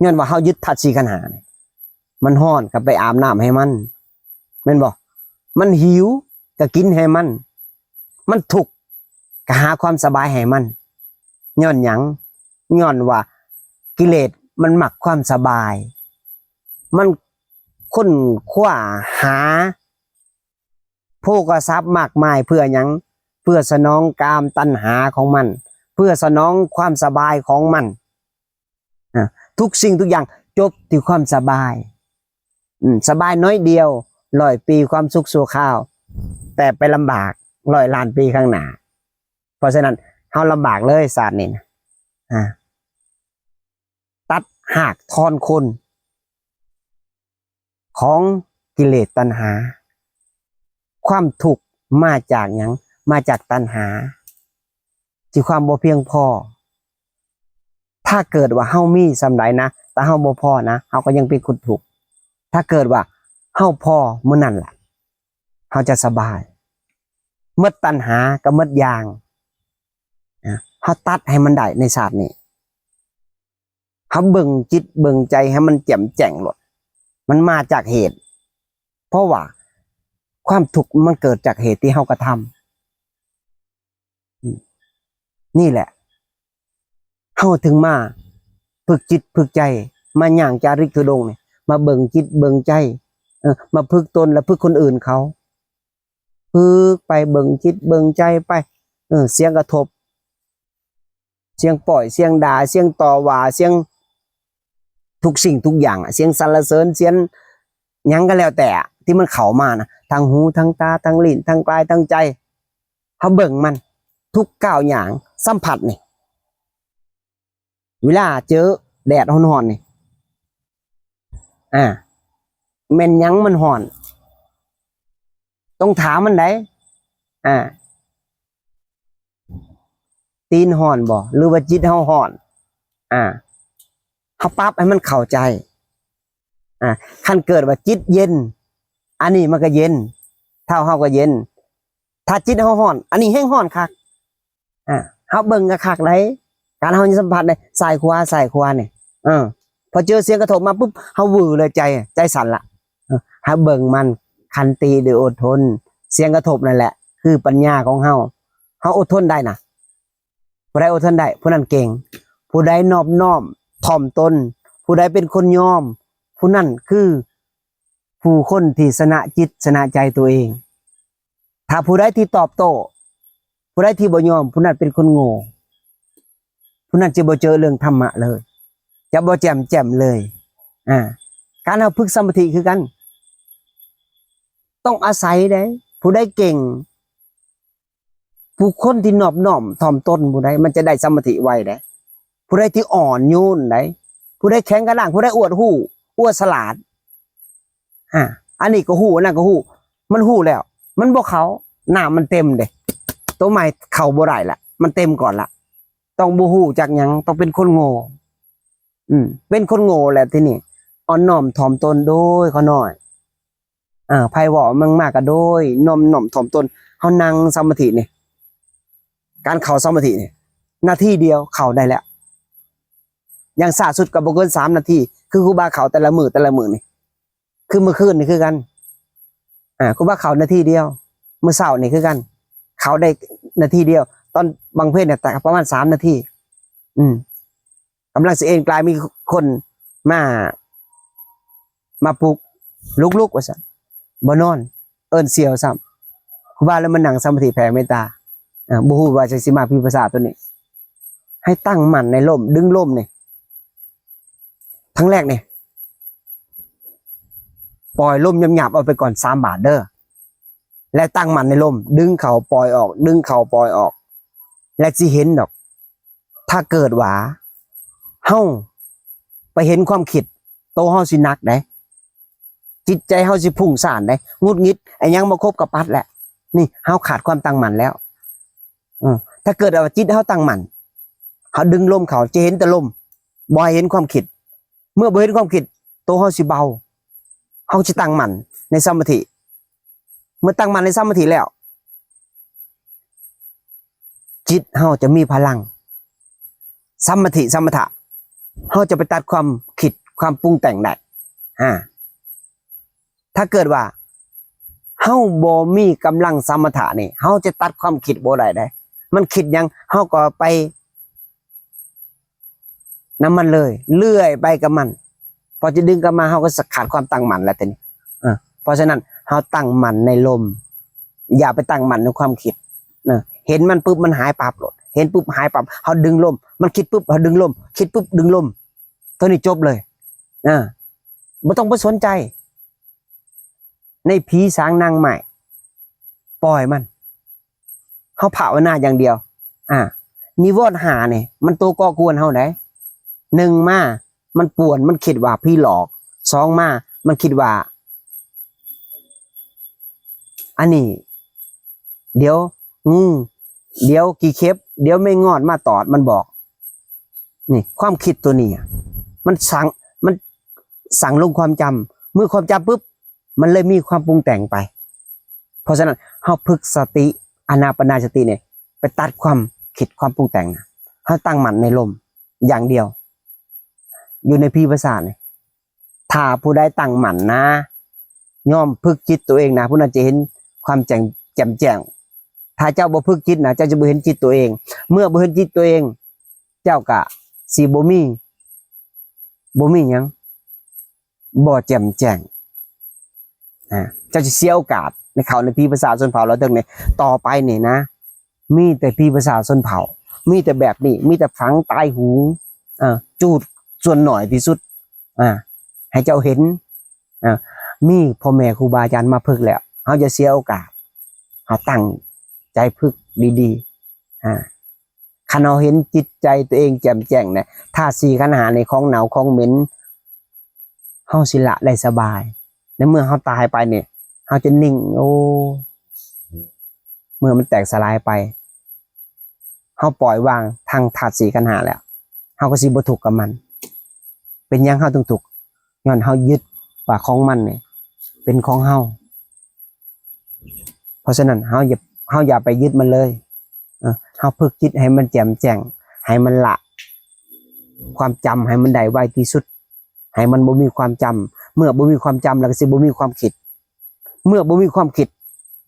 ຍ້ອນວ່າເຮົາຍຶດທາດສີ່ຂັນຫ້ານີ້ ມັນຮ້ອນກໍໄປອາບນ້ຳໃຫ້ມັນ ແມ່ນບໍ່? ມັນຫິວກໍກິນໃຫ້ມັນ ມັນທຸກກໍຫາຄວາມສະບາຍໃຫ້ມັນ ຍ້ອນຫຍັງ? ຍ້ອນວ່າກິເລດມັນມັກຄວາມສະບາຍ ມັນຄົ້ນຄວ້າຫາ ໂພຄະຊັບມາກມາຍເພື່ອຫຍັງ? ເພື່ອສະໜອງກາມຕັນຫາຂອງມັນ ເພື່ອສະໜອງຄວາມສະບາຍຂອງມັນ ອາ ທຸກສິ່ງທຸກຢ່າງຈົບທີ່ຄວາມສະບາຍ ອືມ ສະບາຍໜ້ອຍດຽວ ຮ້ອຍປີຄວາມສຸກຊົ່ວຄາວ ແຕ່ໄປລຳບາກຮ້ອຍລ້ານປີຂ້າງໜ້າ. ເພາະສະນັ້ນ ເຮົາລຳບາກເລີຍຊາດນີ້ນະ ອາ ຕັດຮາກຖອນໂຄົນ ຂອງກິເລດຕັນຫາ. ຄວາມທຸກມາຈາກຫຍັງ? ມາຈາກຕັນຫາ ທີ່ຄວາມບໍ່ພຽງພໍ. ຖ້າເກີດວ່າເຮົາມີສ່ຳໃດນະ ແຕ່ເຮົາບໍ່ພໍນະ ເຮົາກໍຍັງເປັນຄົນທຸກ. ຖ້າເກີດວ່າເຮົາພໍມື້ນັ້ນລະ ເຮົາຈະສະບາຍ. ໝົດຕັນຫາກໍໝົດຢາງ. ເຮົາຕັດໃຫ້ມັນໄດ້ໃນຊາດນີ້. ເຮົາເບິ່ງຈິດເບິ່ງໃຈໃຫ້ມັນແຈ່ມແຈ້ງໂລດ. ມັນມາຈາກເຫດ. ເພາະວ່າຄວາມທຸກມັນເກີດຈາກເຫດທີ່ເຮົາກະທຳ. ນີ້ແຫຼະ ເຮົາເຖິງມາຝຶກຈິດຝຶກໃຈ ມາຍ່າງຈາລິກທຸດົງນີ້ ມາເບິ່ງຈິດເບິ່ງໃຈ ເອີ ມາຝຶກຕົນ ແລະ ຝຶກຄົນອື່ນເຂົາ. ຝຶກໄປ ເບິ່ງຈິດເບິ່ງໃຈໄປ ເອີ ສຽງກະທົບ ສຽງປ້ອຍ ສຽງດ່າ ສຽງຕໍ່ວ່າ ສຽງທຸກສິ່ງທຸກຢ່າງອະ ສຽງສັນລະເສີນ ສຽງຫຍັງກໍແລ້ວແຕ່ອະ ທີ່ມັນເຂົ້າມານະ ທາງຫູ ທາງຕາ ທາງລີ້ນ ທາງກາຍ ທາງໃຈ ເຮົາເບິ່ງມັນ ທຸກກ້າວຍ່າງ ສຳຜັດນີ້ ເວລາເຈີແດດຮ້ອນໆນີ້ ອາ ແມ່ນຫຍັງມັນຮ້ອນ? ຕ້ອງຖາມມັນໃດ໋ ອາ ຕີນຮ້ອນບໍ່ ຫຼືວ່າຈິດເຮົາຮ້ອນ? ອາ ເຮົາປັບໃຫ້ມັນເຂົ້າໃຈ. ອາ ຄັນເກີດວ່າຈິດເຢັນ ອັນນີ້ມັນກໍເຢັນ ເທົ້າເຮົາກໍເຢັນ. ຖ້າຈິດເຮົາຮ້ອນ ອັນນີ້ແຮງຮ້ອນຄັກ. ອາ ເຮົາເບິ່ງກໍຄັກໃດ໋ ການເຮົາຍັງສຳຜັດໄດ້ ຊ້າຍຂວາ ຊ້າຍຂວານີ້ ເອີ ພໍເຈີສຽງກະທົບມາປຸບ ເຮົາວືເລີຍ ໃຈ ໃຈສັ່ນລະ. ເອີ ເຮົາເບິ່ງມັນ ຂັນຕິ ຫຼື ອົດທົນ ສຽງກະທົບນັ້ນແຫຼະ ຄືປັນຍາຂອງເຮົາ ເຮົາອົດທົນໄດ້ນະ. ຜູ້ໃດອົດທົນໄດ້ ຜູ້ນັ້ນເກັ່ງ. ຜູ້ໃດນອບນ້ອມຖ່ອມຕົນ ຜູ້ໃດເປັນຄົນຍອມ ຜູ້ນັ້ນຄືຜູ້ຄົນທີ່ຊະນະຈິດຊະນະໃຈຕົວເອງ. ຖ້າຜູ້ໃດທີ່ຕອບໂຕ້ ຜູ້ໃດທີ່ບໍ່ຍອມ ຜູ້ນັ້ນເປັນຄົນໂງ່ ຜູ້ນັ້ນຈະບໍ່ເຈີເລື່ອງທຳມະເລີຍ ຈະບໍ່ແຈ່ມແຈ້ມເລີຍ. ອາ ການເຮົາຝຶກສະມາທິຄືກັນ ຕ້ອງອາໄສເດ້ ຜູ້ໃດເກັ່ງ ຜູ້ຄົນທີ່ນອບນ້ອມຖ່ອມຕົນຜູ້ໃດ ມັນຈະໄດ້ສະມາທິໄວເດ້. ຜູ້ໃດທີ່ອ່ອນໂຍນໃດ ຜູ້ໃດແຂງກະດ້າງ ຜູ້ໃດອວດຮູ້ ອວດສະຫຼາດ ອາ ອັນນີ້ກໍຮູ້ ອັນນັ້ນກໍຮູ້ ມັນຮູ້ແລ້ວ ມັນບໍ່ເຂົ້າ ນ້ຳມັນເຕັມເດ້ ໂຕໃໝ່ເຂົ້າບໍ່ໄດ້ລະ ມັນເຕັມກ່ອນລະ. ຕ້ອງບໍ່ຮູ້ຈັກຫຍັງ ຕ້ອງເປັນຄົນໂງ່ ອືມ ເປັນຄົນໂງ່ແຫຼະທີນີ້ ອ່ອນນ້ອມຖ່ອມຕົນ ໂດຍ ຂ້ານ້ອຍ ເອີ ໃຜເວົ້າຫຍັງມາກໍໂດຍ ນ້ອມນ້ອມຖ່ອມຕົນ. ເຮົານັ່ງສະມາທິນີ້ ການເຂົ້າສະມາທິນີ້ ນາທີດຽວເຂົ້າໄດ້ແລ້ວ ຢ່າງຊ້າສຸດກໍບໍ່ເກີນສາມນາທີ ຄືຄູບາເຂົ້າແຕ່ລະມື້ ແຕ່ລະມື້ນີ້ ຄືມື້ຄືນນີ້ຄືກັນ ອາ ຄູບາເຂົ້ານາທີດຽວ ມື້ເຊົ້ານີ້ຄືກັນ ເຂົ້າໄດ້ນາທີດຽວ ຕອນບັງເພັນນີ້ປະມານສາມນາທີ ອືມ ກຳລັງຊິເອນກາຍ ມີຄົນມາ ມາປຸກ ລຸກໆ ວ່າຊັ້ນ ບໍ່ນອນ ເອີ້ນສ່ຽວຊ້ຳ. ຄູບາເລີຍມານັ່ງສະມາທິແຜ່ເມດຕາ ເອີ ບໍ່ຮູ້ວ່າຊິ ຊິມາວິປັດສະນາຕົວນີ້ ໃຫ້ຕັ້ງໝັ້ນໃນລົມ ດຶງລົມນີ້ ຄັ້ງແລກນີ້ ປ່ອຍລົມຫຍາບໆ ອອກໄປກ່ອນສາມບາດເດີ ແລະ ຕັ້ງໝັ້ນໃນລົມ ດຶງເຂົ້າປ່ອຍອອກ ດຶງເຂົ້າປ່ອຍອອກ ແລະ ຊິເຫັນດອກ ຖ້າເກີດວ່າເຮົາໄປເຫັນຄວາມຄິດ ໂຕເຮົາຊິໜັກເດ້ ຈິດໃຈເຮົາຊິຟຸ້ງສ້ານເດ້ ຫງຸດຫງິດ ອີຫຍັງມາຄົບກໍປັດແຫຼະ ນີ້ເຮົາຂາດຄວາມຕັ້ງໝັ້ນແລ້ວ. ເອີ ຖ້າເກີດວ່າຈິດເຮົາຕັ້ງໝັ້ນ ເຮົາດຶງລົມເຂົ້າ ຈະເຫັນແຕ່ລົມ ບໍ່ໃຫ້ເຫັນຄວາມຄິດ. ເມື່ອບໍ່ເຫັນຄວາມຄິດ ໂຕເຮົາຊິເບົາ ເຮົາຊິຕັ້ງໝັ້ນໃນສະມາທິ. ເມື່ອຕັ້ງໝັ້ນໃນສະມາທິແລ້ວ ຈິດເຮົາຈະມີພະລັງ ສະມາທິ ສະມະຖະ ເຮົາຈະໄປຕັດຄວາມຄິດ ຄວາມປຸງແຕ່ງໄດ້. ອາ ຖ້າເກີດວ່າເຮົາບໍ່ມີກຳລັງສະມະຖະນີ້ ເຮົາຈະຕັດຄວາມຄິດບໍ່ໄດ້ເດ້ ມັນຄິດຫຍັງເຮົາກໍໄປ ນຳມັນເລີຍ ເລື່ອຍໄປກັບມັນ ພໍຈະດຶງກັບມາ ເຮົາກໍຂາດຄວາມຕັ້ງໝັ້ນແລ້ວທີນີ້. ເອີ ເພາະສະນັ້ນ ເຮົາຕັ້ງໝັ້ນໃນລົມ ຢ່າໄປຕັ້ງໝັ້ນໃນຄວາມຄິດເນາະ. ເຫັນມັນປຶບ ມັນຫາຍປັບໂລດ ເຫັນປຶບຫາຍປັບ ເຮົາດຶງລົມ ມັນຄິດປຶບ ເຮົາດຶງລົມ ຄິດປຶບດຶງລົມ ໂຕນີ້ຈົບເລີຍ. ເອີ ບໍ່ຕ້ອງໄປສົນໃຈ ໃນຜີສາງນາງໄມ້ ປ່ອຍມັນ ເຮົາພາວະນາຢ່າງດຽວ. ອາ ນິວອນຫ້ານີ້ ມັນໂຕກໍ່ກວນເຮົາໃດ໋. ໜຶ່ງມາ ມັນປ່ວນ ມັນຄິດວ່າຜີຫຼອກ. ສອງມາ ມັນຄິດວ່າ ອັນນີ້ ດຽວງູ ດຽວຂີ້ເຂັບ ດຽວແມງງອດມາຕອດ ມັນບອກ. ນີ້ ຄວາມຄິດໂຕນີ້ ມັນສັງ ມັນສັງລົງຄວາມຈຳ ເມື່ອຄວາມຈຳປຶບ ມັນເລີຍມີຄວາມປຸງແຕ່ງໄປ. ເພາະສະນັ້ນ ເຮົາຝຶກສະຕິ ອານາປານາສະຕິນີ້ ໄປຕັດຄວາມຄິດຄວາມປຸງແຕ່ງນະ. ເຮົາຕັ້ງໝັ້ນໃນລົມຢ່າງດຽວ ຢູ່ໃນວິປັດສະນານີ້. ຖ້າຜູ້ໃດຕັ້ງໝັ້ນນະ ຍອມຝຶກຈິດຕົວເອງນະ ຜູ້ນັ້ນຈະເຫັນຄວາມແຈ້ງ ແຈ່ມແຈ້ງ. ຖ້າເຈົ້າບໍ່ຝຶກຈິດນະ ເຈົ້າຈະບໍ່ເຫັນຈິດຕົວເອງ. ເມື່ອບໍ່ເຫັນຈິດຕົວເອງ ເຈົ້າກະຊິບໍ່ມີ ບໍ່ມີຫຍັງ ບໍ່ແຈ່ມແຈ້ງ. ອາ ເຈົ້າຈະເສຍໂອກາດໃນເຂົ້າໃນຜີປະຊາຊົນເຜົ່າລາວເຖິງນີ້ ຕໍ່ໄປນີ້ນະ. ມີແຕ່ຜີປະສາດຊົນເຜົ່າ ມີແຕ່ແບບນີ້ ມີແຕ່ຝັງຕາຍໂຫງ ເອີ ຈູດສ່ວນໜ້ອຍທີ່ສຸດ ອ່າ ໃຫ້ເຈົ້າເຫັນ ອ່າ ມີພໍ່ແມ່ຄູບາອາຈານມາຝຶກແລ້ວ ເຮົາຢ່າເສຍໂອກາດ ເຮົາຕັ້ງໃຈຝຶກດີໆ ອ່າ ຄັນເຮົາເຫັນຈິດໃຈຕົວເອງແຈ່ມແຈ້ງນະ ທາດສີ່ຂັນຫ້ານີ້ ຂອງເນົ່າຂອງເໝັນ ເຮົາຊິລະໄດ້ສະບາຍ. ໃນເມື່ອເຮົາຕາຍໄປນີ້ ເຮົາຈະນິ່ງ ໂອ້ ເມື່ອມັນແຕກສະຫຼາຍໄປ ເຮົາປ່ອຍວາງທັງທາດສີ່ຂັນຫ້າແລ້ວ ເຮົາກໍຊິບໍ່ທຸກກັບມັນ. ເປັນຫຍັງເຮົາຈຶ່ງທຸກ? ຍ້ອນເຮົາຍຶດວ່າຂອງມັນນີ້ເປັນຂອງເຮົາ. ເພາະສະນັ້ນ ເຮົາຢ່າ ເຮົາຢ່າໄປຍຶດມັນເລີຍ. ເອີ ເຮົາຝຶກຈິດໃຫ້ມັນແຈ່ມແຈ້ງ ໃຫ້ມັນລະຄວາມຈຳໃຫ້ມັນໄດ້ໄວທີ່ສຸດ ໃຫ້ມັນບໍ່ມີຄວາມຈຳ. ເມື່ອບໍ່ມີຄວາມຈຳແລ້ວ ກໍຊິບໍ່ມີຄວາມຄິດ. ເມື່ອບໍ່ມີຄວາມຄິດ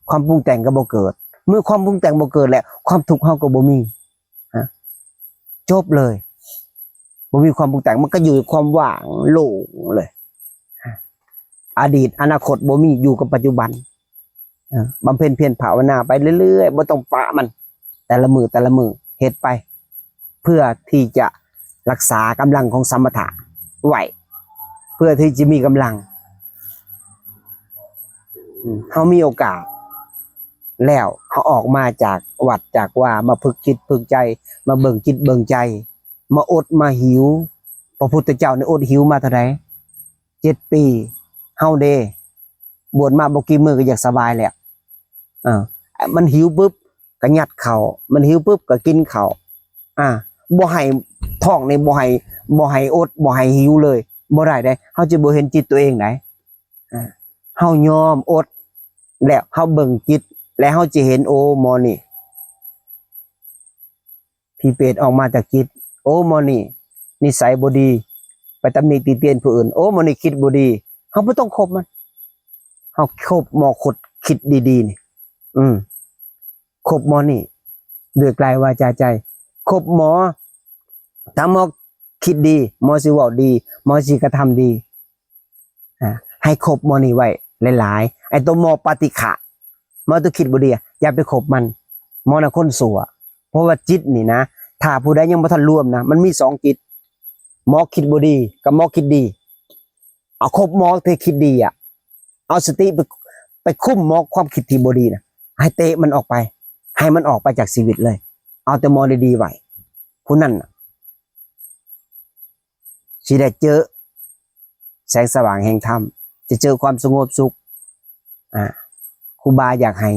ຄວາມປຸງແຕ່ງກໍບໍ່ເກີດ. ເມື່ອຄວາມປຸງແຕ່ງບໍ່ເກີດແລ້ວ ຄວາມທຸກເຮົາກໍບໍ່ມີ. ຮະ ຈົບເລີຍ. ບໍ່ມີຄວາມປຸງແຕ່ງ ມັນກໍຢູ່ໃນຄວາມວ່າງໂລ່ງເລີຍ. ອະດີດອະນາຄົດບໍ່ມີ ຢູ່ກັບປັດຈຸບັນ. ເອີ ບຳເພັນພຽນພາວະນາໄປເລື້ອຍໆ ບໍ່ຕ້ອງປະມັນ ແຕ່ລະມື້ແຕ່ລະມື້ເຮັດໄປ ເພື່ອທີ່ຈະລັກສາກຳລັງຂອງສະມະຖະໄວ້ ເພື່ອທີ່ຈະມີກຳລັງ. ອືມ ເຮົາມີໂອກາດແລ້ວ ເຮົາອອກມາຈາກວັດຈາກວາ ມາຝຶກຈິດຝຶກໃຈ ມາເບິ່ງຈິດເບິ່ງໃຈ ມາອົດມາຫິວ. ພະພຸດທະເຈົ້ານີ້ອົດຫິວມາເທົ່າໃດ? ເຈັດປີ. ເຮົາເດ ບວດມາບໍ່ກີ່ມື້ກໍຢາກສະບາຍແລ້ວ. ເອີ ມັນຫິວປຶບກໍຍັດເຂົ້າ ມັນຫິວປຶບກໍກິນເຂົ້າ. ອ່າ ບໍ່ໃຫ້ ທ້ອງນີ້ບໍ່ໃຫ້ ບໍ່ໃຫ້ອົດ ບໍ່ໃຫ້ຫິວເລີຍ ບໍ່ໄດ້ເດ້. ເຮົາຈະບໍ່ເຫັນຈິດຕົວເອງໃດ. ອ່າ ເຮົາຍອມອົດ ແລ້ວເຮົາເບິ່ງຈິດ ແລ້ວເຮົາຈະເຫັນ ໂອ້ ໝໍນີ້ ຜີເປດອອກມາຈາກຈິດ. ໂອ້ ໝໍນີ້ນິໄສບໍ່ດີ ໄປຕຳໜິຕິຕຽນຜູ້ອື່ນ. ໂອ້ ໝໍນີ້ຄິດບໍ່ດີ. ເຮົາບໍ່ຕ້ອງຄົບມັນ. ເຮົາຄົບໝໍຄົດຄິດດີໆ ນີ້. ອືມ ຄົບໝໍນີ້ດ້ວຍກາຍວາຈາໃຈ. ຄົບໝໍ ຖ້າໝໍຄິດດີ ໝໍຊິເວົ້າດີ ໝໍຊິກະທຳດີ. ອ່າ ໃຫ້ຄົບໝໍນີ້ໄວ້ຫຼາຍໆ. ໄອ້ໂຕໝໍປະຕິຄະ ໝໍໂຕຄິດບໍ່ດີ ຢ່າໄປຄົບມັນ. ໝໍນະຄົນຊົ່ວ. ເພາະວ່າຈິດນີ້ນະ ຖ້າຜູ້ໃດຍັງບໍ່ທັນລວມນະ ມັນມີສອງຈິດ. ໝໍຄິດບໍ່ດີກັບໝໍຄິດດີ. ເອົາຄົບໝໍທີ່ຄິດດີອະ ເອົາສະຕິໄປ ໄປຄຸມໝໍຄວາມຄິດທີ່ບໍ່ດີນະ ໃຫ້ເຕະມັນອອກໄປ ໃຫ້ມັນອອກໄປຈາກຊີວິດເລີຍ. ເອົາແຕ່ໝໍດີໆໄວ້. ຜູ້ນັ້ນນະ ຊິໄດ້ເຈີແສງສະຫວ່າງແຫ່ງທຳ ຈະເຈີຄວາມສະຫງົບສຸກ. ອ່າ ຄູບາຢາກໃຫ້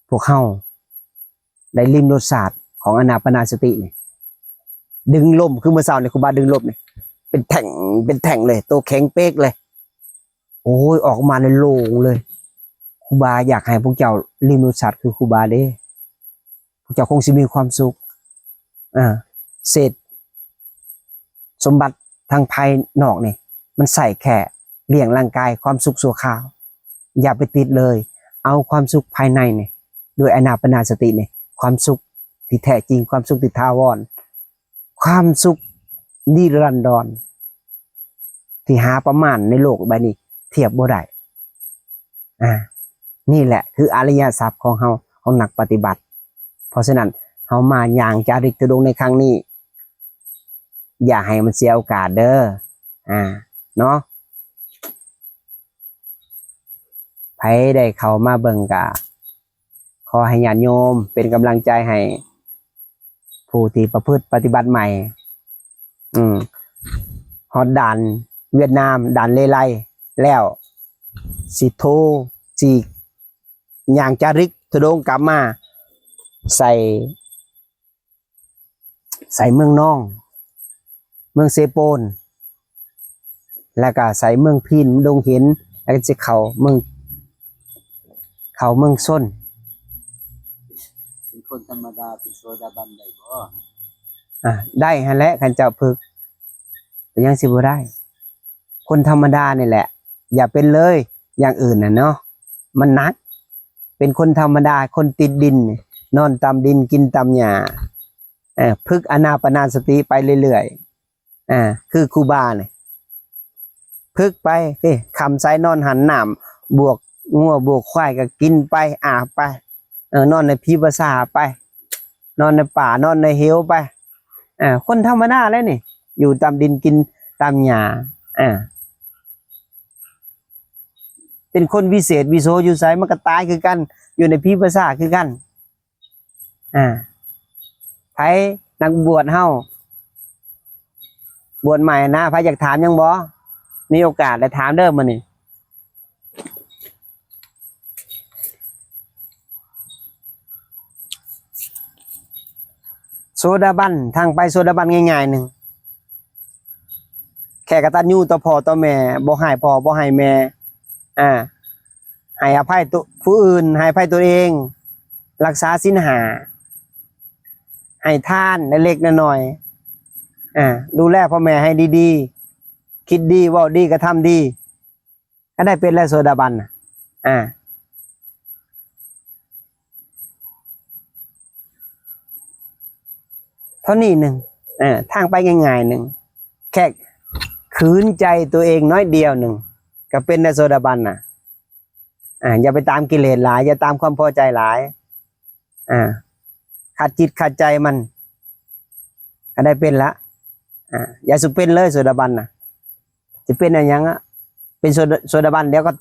ພວກເຮົາໄດ້ລິມລົດຊາດຂອງອານາປານາສະຕິນີ້. ດຶງລົມ ຄືມື້ເຊົ້ານີ້ຄູບາດຶງລົມນີ້ ເປັນແທ່ງ ເປັນແທ່ງເລີຍ ໂຕແຂງເປກເລີຍ. ໂອ້ຍ ອອກມາແລ້ວໂລ່ງເລີຍ. ຄູບາຢາກໃຫ້ພວກເຈົ້າລິມລົດຊາດຄືຄູບາເດ້. ພວກເຈົ້າຄົງຊິມີຄວາມສຸກ. ເອີ ເສດສົມບັດທາງພາຍນອກນີ້ ມັນໃຊ້ແຄ່ລ້ຽງຮ່າງກາຍ ຄວາມສຸກຊົ່ວຄາວ. ຢ່າໄປຕິດເລີຍ. ເອົາຄວາມສຸກພາຍໃນນີ້ ດ້ວຍອານາປານາສະຕິນີ້ ຄວາມສຸກທີ່ແທ້ຈິງ ຄວາມສຸກທີ່ຖາວອນ ຄວາມສຸກນິລັນດອນ ທີ່ຫາປະມານໃນໂລກໃບນີ້ທຽບບໍ່ໄດ້. ອ່າ ນີ້ແຫຼະຄືອະລິຍະຊັບຂອງເຮົາ ຂອງນັກປະຕິບັດ. ເພາະສະນັ້ນ ເຮົາມາຍ່າງຈາລິກທຸດົງໃນຄັ້ງນີ້ ຢ່າໃຫ້ມັນເສຍໂອກາດເດີ ອ່າ ເນາະ. ໃຜໄດ້ເຂົ້າມາເບິ່ງກະ ຂໍໃຫ້ຍາດໂຍມເປັນກຳລັງໃຈໃຫ້ຜູ້ທີ່ປະພຶດປະຕິບັດໃໝ່ ອືມ ຮອດດ່ານຫວຽດນາມ ດ່ານເລໄລແລ້ວ ຊິໂທ ຊິຍ່າງຈາລິກທຸດົງກັບມາໃສ່ ໃສ່ເມືອງນອງ ເມືອງເຊໂປນ ແລ້ວກະໃສ່ເມືອງພີນ ດົງເຫັນ ແລ້ວກະຊິເຂົ້າເມືອງ ເຂົ້າເມືອງຊົນ. ເປັນຄົນທຳມະດາ ເປັນໂສດາບັນໄດ້ບໍ່? ອ່າ ໄດ້ຫັ້ນແຫຼະ ຄັນເຈົ້າຝຶກ ເປັນຫຍັງຊິບໍ່ໄດ້? ຄົນທຳມະດານີ້ແຫຼະ ຢ່າເປັນເລີຍຢ່າງອື່ນນະເນາະ ມັນໜັກ. ເປັນຄົນທຳມະດາ ຄົນຕິດດິນ ນອນຕາມດິນ ກິນຕາມຫຍ້າ ເອີ ຝຶກອານາປານາສະຕິໄປເລື້ອຍໆ ອ່າ ຄືຄູບານີ້ ຝຶກໄປ ເອີ ຄ່ຳໃສນອນຫັ້ນ ນ້ຳບວກງົວບວກຄວາຍກໍກິນໄປ ອາບໄປ ເອີ ນອນໃນຜີປະສາໄປ ນອນໃນປ່າ ນອນໃນເຫວໄປ. ອ່າ ຄົນທຳມະດາແຫຼະນີ້ ຢູ່ຕາມດິນ ກິນຕາມຫຍ້າ. ອ່າ ເປັນຄົນວິເສດວິໂສຢູ່ໃສ ມັນກໍຕາຍຄືກັນ ຢູ່ໃນຜີປາສາດຄືກັນ. ອ່າ ໃຜ ນັກບວດເຮົາ ບວດໃໝ່ນະ ໃຜຢາກຖາມຫຍັງບໍ່? ມີໂອກາດໄດ້ຖາມເດີມື້ນີ້. ໂສດາບັນ ທາງໄປໂສດາບັນງ່າຍໆໜຶ່ງ ແຄ່ກະຕັນຍູຕໍ່ພໍ່ຕໍ່ແມ່ ບໍ່ຮ້າຍພໍ່ບໍ່ຮ້າຍແມ່ ອ່າ ໃຫ້ອະໄພໂຕ ຜູ້ອື່ນ ໃຫ້ອະໄພຕົນເອງ ລັກສາສິນຫ້າ ໃຫ້ທານເລັກໆນ້ອຍໆ ອ່າ ດູແລພໍ່ແມ່ໃຫ້ດີໆ ຄິດດີ ເວົ້າດີ ກະທຳດີ ກໍໄດ້ເປັນແລ້ວໂສດາບັນນະ. ອ່າ ເທົ່ານີ້ໜຶ່ງ ເອີ ທາງໄປງ່າຍໆໜຶ່ງ ແຄ່ຂືນໃຈຕົວເອງໜ້ອຍດຽວໜຶ່ງ ກໍເປັນແລ້ວໂສດາບັນນະ. ອ່າ ຢ່າໄປຕາມກິເລດຫຼາຍ ຢ່າຕາມຄວາມພໍໃຈຫຼາຍ. ອ່າ ຂັດຈິດຂັດໃຈມັນ ກໍໄດ້ເປັນລະ. ອ່າ ຢ່າສູ່ເປັນເລີຍໂສດາບັນນະ. ຊິເປັນອັນຫຍັງອະ ເປັນໂສ ໂສດາບັນ ດຽວກໍ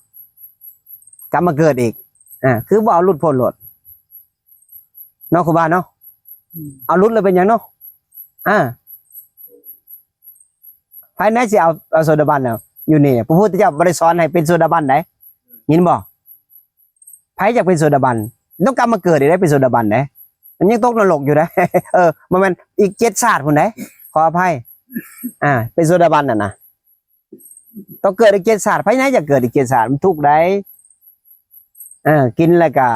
ກັບມາເກີດອີກ. ອ່າ ຄືບໍ່ເອົາຫຼຸດພົ້ນໂລດເນາະ ຄູບາເນາະ. ອືມ ເອົາຫຼຸດແລ້ວເປັນຫຍັງເນາະ? ອ່າ ໃຜແນ່ຊິເອົາ ເອົາໂສດາບັນນະ? ຢູ່ນີ້ ພະພຸດທະເຈົ້າບໍ່ໄດ້ສອນໃຫ້ເປັນໂສດາບັນໃດ ຍິນບໍ່? ໃຜຢາກເປັນໂສດາບັນ ຕ້ອງກັບມາເກີດອີກເດ້ ເປັນໂສດາບັນເດ້ ມັນຍັງຕົກນະລົກຢູ່ເດ້. ເອີ ບໍ່ແມ່ນ ອີກເຈັດຊາດພຸ້ນເດ້ ຂໍອະໄພ. ອ່າ ເປັນໂສດາບັນນະນະ ຕ້ອງເກີດອີກເຈັດຊາດ. ໃຜນະຢາກເກີດອີກເຈັດຊາດ ມັນທຸກໃດ໋. ເອີ ກິນແລ້ວກະ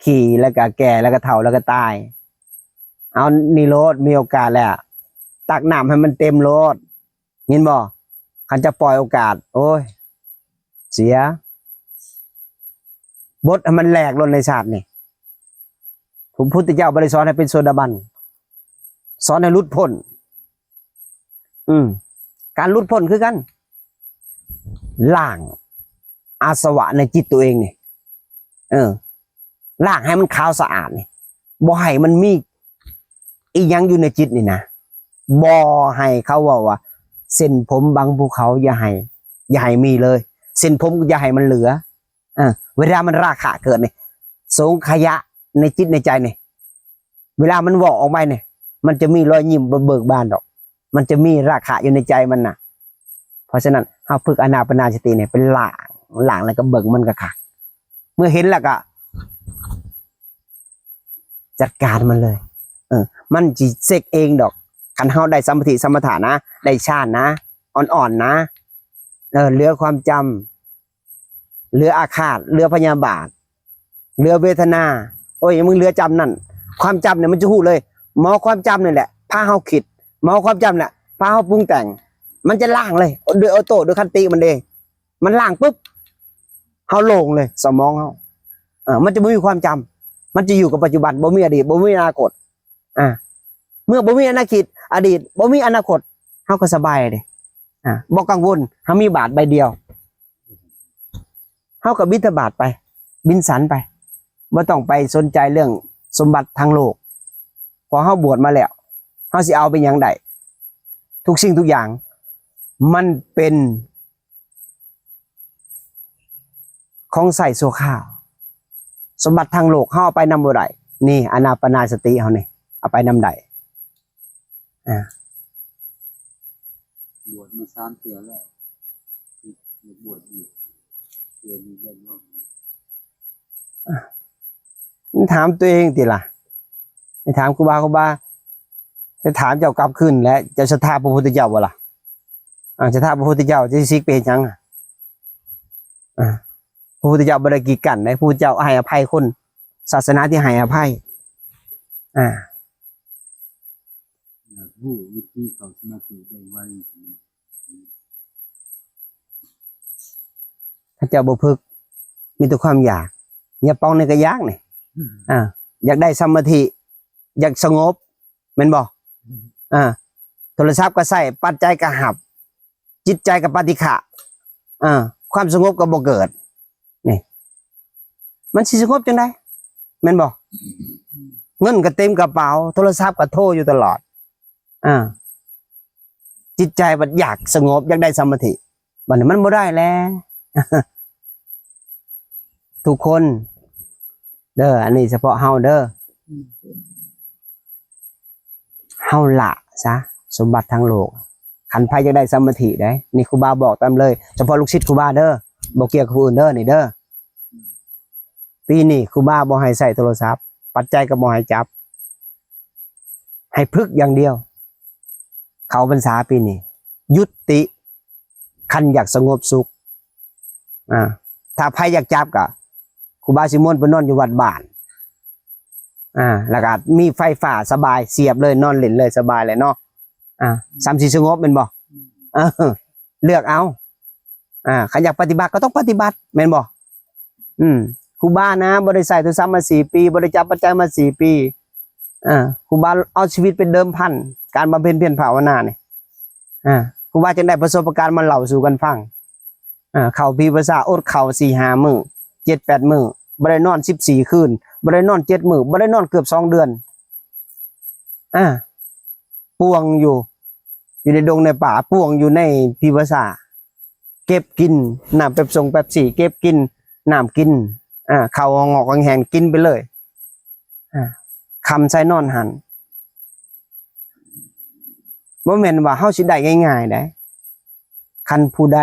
ຂີ້ ແລ້ວກະແກ່ ແລ້ວກະເຖົ້າ ແລ້ວກະຕາຍ. ເອົານີ້ໂລດ ມີໂອກາດແລ້ວ ຕັກນ້ຳໃຫ້ມັນເຕັມໂລດ. ເຫັນບໍ່? ຄັນຈະປ່ອຍໂອກາດ ໂອ້ຍ ເສຍ ບົດໃຫ້ມັນແຫຼກໂລດໃນຊາດນີ້. ພະພຸດທະເຈົ້າບໍ່ໄດ້ສອນໃຫ້ເປັນໂສດາບັນ ສອນໃຫ້ຫຼຸດພົ້ນ. ອືມ ການຫຼຸດພົ້ນຄືກັນ ລ້າງອາສະວະໃນຈິດຕົວເອງນີ້ ເອີ ລ້າງໃຫ້ມັນຂາວສະອາດນີ້ ບໍ່ໃຫ້ມັນມີອີ່ຫຍັງຢູ່ໃນຈິດນີ້ນະ. ບໍ່ໃຫ້ເຂົາເວົ້າວ່າ ເສັ້ນຜົມບັງພູເຂົາ ຢ່າໃຫ້ ຢ່າໃຫ້ມີເລີຍ ເສັ້ນຜົມຢ່າໃຫ້ມັນເຫຼືອ. ເອີ ເວລາມັນລາຄະເກີດນີ້ ສົງຂະຍະໃນຈິດໃນໃຈນີ້ ເວລາມັນເວົ້າອອກໄປນີ້ ມັນຈະມີລອຍຍິ້ມເບີກບານດອກ ມັນຈະມີລາຄະຢູ່ໃນໃຈມັນນະ. ເພາະສະນັ້ນ ເຮົາຝຶກອານາປານາສະຕິນີ້ ໄປລ້າງ ລ້າງແລ້ວກໍເບິ່ງມັນຄັກໆ ເມື່ອເຫັນແລ້ວກໍຈັດການມັນເລີຍ. ເອີ ມັນຊິເຊັກເອງດອກ ຄັນເຮົາໄດ້ສະມາທິສະມະຖານະ ໄດ້ຊານນະ ອ່ອນໆນະ ເອີ ເຫຼືອຄວາມຈຳ ເຫຼືອອາຄາດ ເຫຼືອພະຍາບາດ ເຫຼືອເວທະນາ ໂອ້ຍ ມຶງເຫຼືອຈຳນັ້ນ ຄວາມຈຳນີ້ມັນຈະຮູ້ເລີຍ. ໝໍຄວາມຈຳນີ້ແຫຼະພາເຮົາຄິດ ໝໍຄວາມຈຳແຫຼະພາເຮົາປຸງແຕ່ງ ມັນຈະລ້າງເລີຍ ໂດຍອອໂຕ້ ໂດຍຄັນຕິມັນເອງ. ມັນລ້າງປຶບ ເຮົາໂລ່ງເລີຍ ສະໝອງເຮົາ ເອີ ມັນຈະບໍ່ມີຄວາມຈຳ ມັນຈະຢູ່ກັບປັດຈຸບັນ ບໍ່ມີອະດີດ ບໍ່ມີອະນາຄົດ. ອ່າ ເມື່ອບໍ່ມີອະນາຄິດ ອະດີດ ບໍ່ມີອະນາຄົດ ເຮົາກໍສະບາຍເດ້. ອ່າ ບໍ່ກັງວົນ ເຮົາມີບາດໃບດຽວ ເຮົາກໍບິນທະບາດໄປ ບິນສັນໄປ ບໍ່ຕ້ອງໄປສົນໃຈເລື່ອງສົມບັດທາງໂລກ ເພາະເຮົາບວດມາແລ້ວ ເຮົາຊິເອົາໄປຫຍັງໄດ້? ທຸກສິ່ງທຸກຢ່າງມັນເປັນ ຂອງໃຊ້ຊົ່ວຄາວ ສົມບັດທາງໂລກເຮົາເອົາໄປນຳບໍ່ໄດ້. ນີ້ອານາປານາສະຕິເຮົານີ້ ເອົາໄປນຳໄດ້. ອ່າ ບວດມາສາມເທື່ອແລ້ວ ບວດອີກ ເທື່ອນີ້ໄດ້ບໍ່? ອ່າ ຖາມຕົວເອງຕິລະ ໄປຖາມຄູບາ ຄູບາ ໄປຖາມເຈົ້າກັບຄືນແຫຼະ ເຈົ້າສັດທາພະພຸດທະເຈົ້າບໍ່ລະ? ອ່າ ສັດທາພະພຸດທະເຈົ້າ ຈະສິກໄປເຮັດຫຍັງ? ອ່າ ພະພຸດທະເຈົ້າບໍ່ໄດ້ກີດກັ້ນໃດ ພະພຸດທະເຈົ້າໃຫ້ອະໄພຄົນ ສາສະໜາທີ່ໃຫ້ອະໄພ. ອ່າ ຢາກຮູ້ວິທີເຂົ້າສະມາທິໄດ້ໄວ. ຖ້າເຈົ້າບໍ່ຝຶກ ມີແຕ່ຄວາມຢາກ ຍາປອງນີ້ກໍຢາກນີ້. ອ່າ ຢາກໄດ້ສະມາທິ ຢາກສະຫງົບ ແມ່ນບໍ່? ອ່າ ໂທລະສັບກໍໃຊ້ ປັດໄຈກໍຮັບ ຈິດໃຈກໍປະຕິຄະ ອ່າ ຄວາມສະຫງົບກໍບໍ່ເກີດ. ນີ້ ມັນຊິສະຫງົບຈັ່ງໃດ ແມ່ນບໍ່? ເງິນກໍເຕັມກະເປົາ, ໂທລະສັບກໍໂທຢູ່ຕະຫຼອດ. ອ່າ ຈິດໃຈບັດຢາກສະຫງົບ, ຢາກໄດ້ສະມາທິ, ບັດນີ້ມັນບໍ່ໄດ້ແລ້ວ. ທຸກຄົນເດີ, ອັນນີ້ສະເພາະເຮົາເດີ, ເຮົາລະຊະສົມບັດທາງໂລກ. ຄັນໃຜຢາກໄດ້ສະມາທິເດ້, ນີ້ຄູບາບອກຕາມເລີຍ, ສະເພາະລູກສິດຄູບາເດີ, ບໍ່ກ່ຽວກັບຜູ້ອື່ນເດີ, ນີ້ເດີ. ປີນີ້ຄູບາບໍ່ໃຫ້ໃຊ້ໂທລະສັບ, ປັດໄຈກໍບໍ່ໃຫ້ຈັບ, ໃຫ້ຝຶກຢ່າງດຽວ. ເຂົ້າພັນສາປີນີ້ ຍຸຕິ. ຄັນຢາກສະຫງົບສຸກ, ອ່າ ຖ້າໃຜຢາກຈັບກໍ ຄູບາຊິມ່ວນໄປນອນຢູ່ວັດບ້ານ, ອ່າ ແລ້ວກໍມີໄຟຟ້າສະບາຍສຽບເລີຍ, ນອນຫຼິ້ນເລີຍ, ສະບາຍເລີຍເນາະ. ອ່າ ສ່ຳຊິສະຫງົບແມ່ນບໍ່? ເອີ ເລືອກເອົາ. ອ່າ ຄັນຢາກປະຕິບັດກໍຕ້ອງປະຕິບັດ ແມ່ນບໍ່? ອືມ ຄູບານະ ບໍ່ໄດ້ໃຊ້ໂທລະສັບມາສີ່ປີ, ບໍ່ໄດ້ຈັບປັດໄຈມາສີ່ປີ. ອ່າ ຄູບາເອົາຊີວິດເປັນເດີມພັນ, ການບຳເພັນພຽນພາວະນານີ້. ອ່າ ຄູບາຈຶ່ງໄດ້ປະສົບປະການມາເລົ່າສູ່ກັນຟັງ. ອ່າ ເຂົ້າປີວະສາ ອົດເຂົ້າສີ່ຫ້າມື້, ເຈັດແປດມື້, ບໍ່ໄດ້ນອນສິບສີ່ຄືນ, ບໍ່ໄດ້ນອນເຈັດມື້, ບໍ່ໄດ້ນອນເກືອບສອງເດືອນ. ອ່າ ປ່ວງຢູ່ ຢູ່ໃນດົງໃນປ່າ, ປ່ວງຢູ່ໃນປີວະສາ, ເກັບກິນນ້ຳເປັບຊົງເປັບຊີ, ເກັບກິນນ້ຳກິນ, ອ່າ ເຂົ້າຫອງຫອກແຫງໆ ກິນໄປເລີຍ. ອ່າ ຄ່ຳໃສ່ນອນຫັ້ນ. ບໍ່ແມ່ນວ່າເຮົາຊິໄດ້ງ່າຍໆໃດ. ຄັນຜູ້ໃດ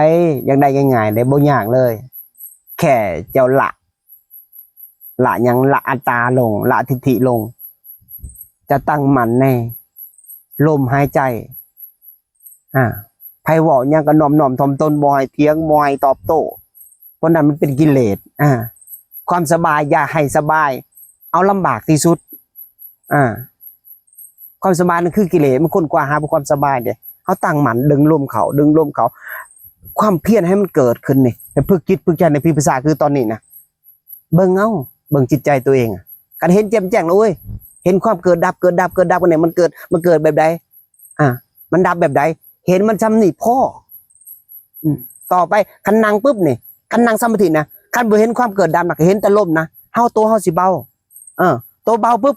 ຢາກໄດ້ງ່າຍໆໃດ, ບໍ່ຍາກເລີຍ. ແຄ່ເຈົ້າລະ ລະຫຍັງ? ລະອັດຕາລົງ, ລະທິດຖິລົງ, ຈະຕັ້ງໝັ້ນໃນລົມຫາຍໃຈ. ອ່າ ໃຜເວົ້າຫຍັງກໍນ້ອມໆຖ່ອມຕົນ, ບໍ່ໃຫ້ຖຽງ, ບໍ່ໃຫ້ຕອບໂຕ້, ເພາະນັ້ນມັນເປັນກິເລດ. ອ່າ ຄວາມສະບາຍ ຢ່າໃຫ້ສະບາຍ, ເອົາລຳບາກທີ່ສຸດ. ອ່າ ຄວາມສະບາຍນັ້ນຄືກິເລດ, ມັນຄົ້ນຄວ້າຫາແຕ່ຄວາມສະບາຍເດ້. ເຮົາຕັ້ງໝັ້ນ, ດຶງລົມເຂົ້າ, ດຶງລົມເຂົ້າ, ຄວາມພຽນໃຫ້ມັນເກີດຂຶ້ນນີ້, ໃຫ້ຝຶກຈິດຝຶກໃຈໃນປີວະສາ ຄືຕອນນີ້ນະ. ເບິ່ງເອົາ, ເບິ່ງຈິດໃຈຕົວເອງ. ຄັນເຫັນແຈ່ມແຈ້ງແລ້ວ ໂອ້ຍ ເຫັນຄວາມເກີດດັບ, ເກີດດັບ, ເກີດດັບ ອັນນີ້ ມັນເກີດ, ມັນເກີດແບບໃດ? ອ່າ ມັນດັບແບບໃດ? ເຫັນມັນຊ່ຳນີ້ພໍ. ອືມ ຕໍ່ໄປ ຄັນນັ່ງປຶບນີ້, ຄັນນັ່ງສະມາທິນະ, ຄັນບໍ່ເຫັນຄວາມເກີດດັບນະ, ກໍເຫັນແຕ່ລົມນະ, ເຮົາ ໂຕເຮົາຊິເບົາ. ເອີ ໂຕເບົາປຶບ,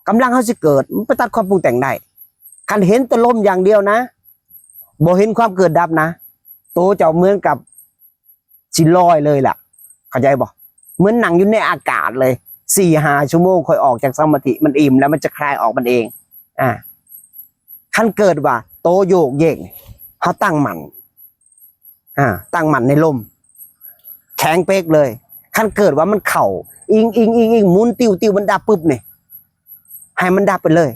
ກຳລັງເຮົາຊິເກີດ, ມັນໄປຕັດຄວາມປຸງແຕ່ງໄດ້. ຄັນເຫັນແຕ່ລົມຢ່າງດຽວນະ, ບໍ່ເຫັນຄວາມເກີດດັບນະ, ໂຕເຈົ້າເໝືອນກັບ ຊິລອຍເລີຍລະ, ເຂົ້າໃຈບໍ່? ເໝືອນນັ່ງຢູ່ໃນອາກາດເລີຍ, ສີ່ຫ້າຊົ່ວໂມງຄ່ອຍອອກຈາກສະມາທິ, ມັນອີ່ມແລ້ວ ມັນຈະຄາຍອອກມັນເອງ. ອ່າ ຄັນເກີດວ່າໂຕໂຍກເຢກ, ເຮົາຕັ້ງໝັ້ນ, ອ່າ ຕັ້ງໝັ້ນໃນລົມ, ແຂງເປັກເລີຍ. ຄັນເກີດວ່າມັນເຂົ້າ ອີງໆໆໆ ໝູນຕິວໆ ມັນດັບປຶບນີ້, ໃຫ້ມັນດັບໄປເລີຍ,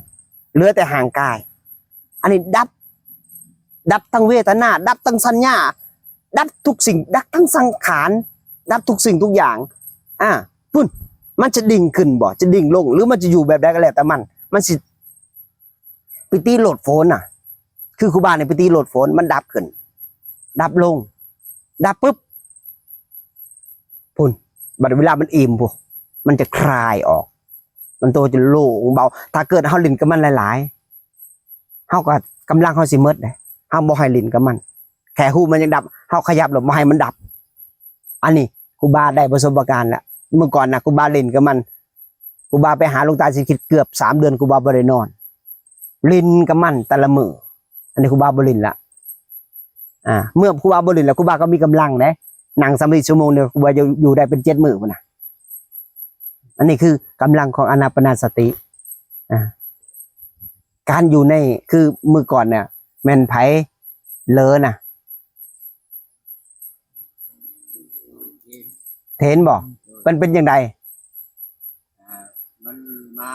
ເຫຼືອແຕ່ຮ່າງກາຍ. ອັນນີ້ດັບ, ດັບທັງເວທະນາ, ດັບທັງສັນຍາ, ດັບທຸກສິ່ງ, ດັບທັງສັງຂານ, ດັບທຸກສິ່ງທຸກຢ່າງ. ອ່າ ພຸ້ນ, ມັນຈະດິ່ງຂຶ້ນບໍ່, ຈະດິ່ງລົງ ຫຼື ມັນຈະຢູ່ແບບໃດກໍແລ້ວແຕ່ມັນ, ມັນຊິໄປຕີໂລດຝົນນະ, ຄືຄູບານີ້ໄປຕີໂລດຝົນ, ມັນດັບຂຶ້ນ, ດັບລົງ, ດັບປຶບ, ພຸ້ນ, ບັດເວລາມັນອີ່ມພຸ້ນ, ມັນຈະຄາຍອອກ, ມັນໂຕຈະໂລ່ງເບົາ. ຖ້າເກີດເຮົາຫຼິ້ນກັບມັນຫຼາຍໆ, ເຮົາກໍ ກຳລັງເຮົາຊິໝົດເດ້, ເຮົາບໍ່ໃຫ້ຫຼິ້ນກັບມັນ. ແຄ່ຮູ້ມັນຢາກດັບ, ເຮົາຂະຫຍັບແລ້ວບໍ່ໃຫ້ມັນດັບ. ອັນນີ້ຄູບາໄດ້ປະສົບປະການແລ້ວ. ເມື່ອກ່ອນນະ ຄູບາຫຼິ້ນກັບມັນ, ຄູບາໄປຫາຫຼວງຕາສິດເຂດເກືອບສາມເດືອນ, ຄູບາບໍ່ໄດ້ນອນ, ຫຼິ້ນກັບມັນແຕ່ລະມື້. ອັນນີ້ຄູບາບໍ່ຫຼິ້ນລະ. ອ່າ ເມື່ອຄູບາບໍ່ຫຼິ້ນແລ້ວ, ຄູບາກໍມີກຳລັງເດ້, ນັ່ງສະມາທິຊົ່ວໂມງດຽວ, ຄູບາຢູ່ໄດ້ເປັນເຈັດມື້ພຸ້ນນະ. ອັນນີ້ຄືກຳລັງຂອງອານາປານະສະຕິ. ອ່າ ການຢູ່ໃນ, ຄືມື້ກ່ອນນະ ແມ່ນໃຜເລີນະ? ເຫັນບໍ່? ມັນເປັນຈັ່ງໃດ? ອ່າ ມັນມາ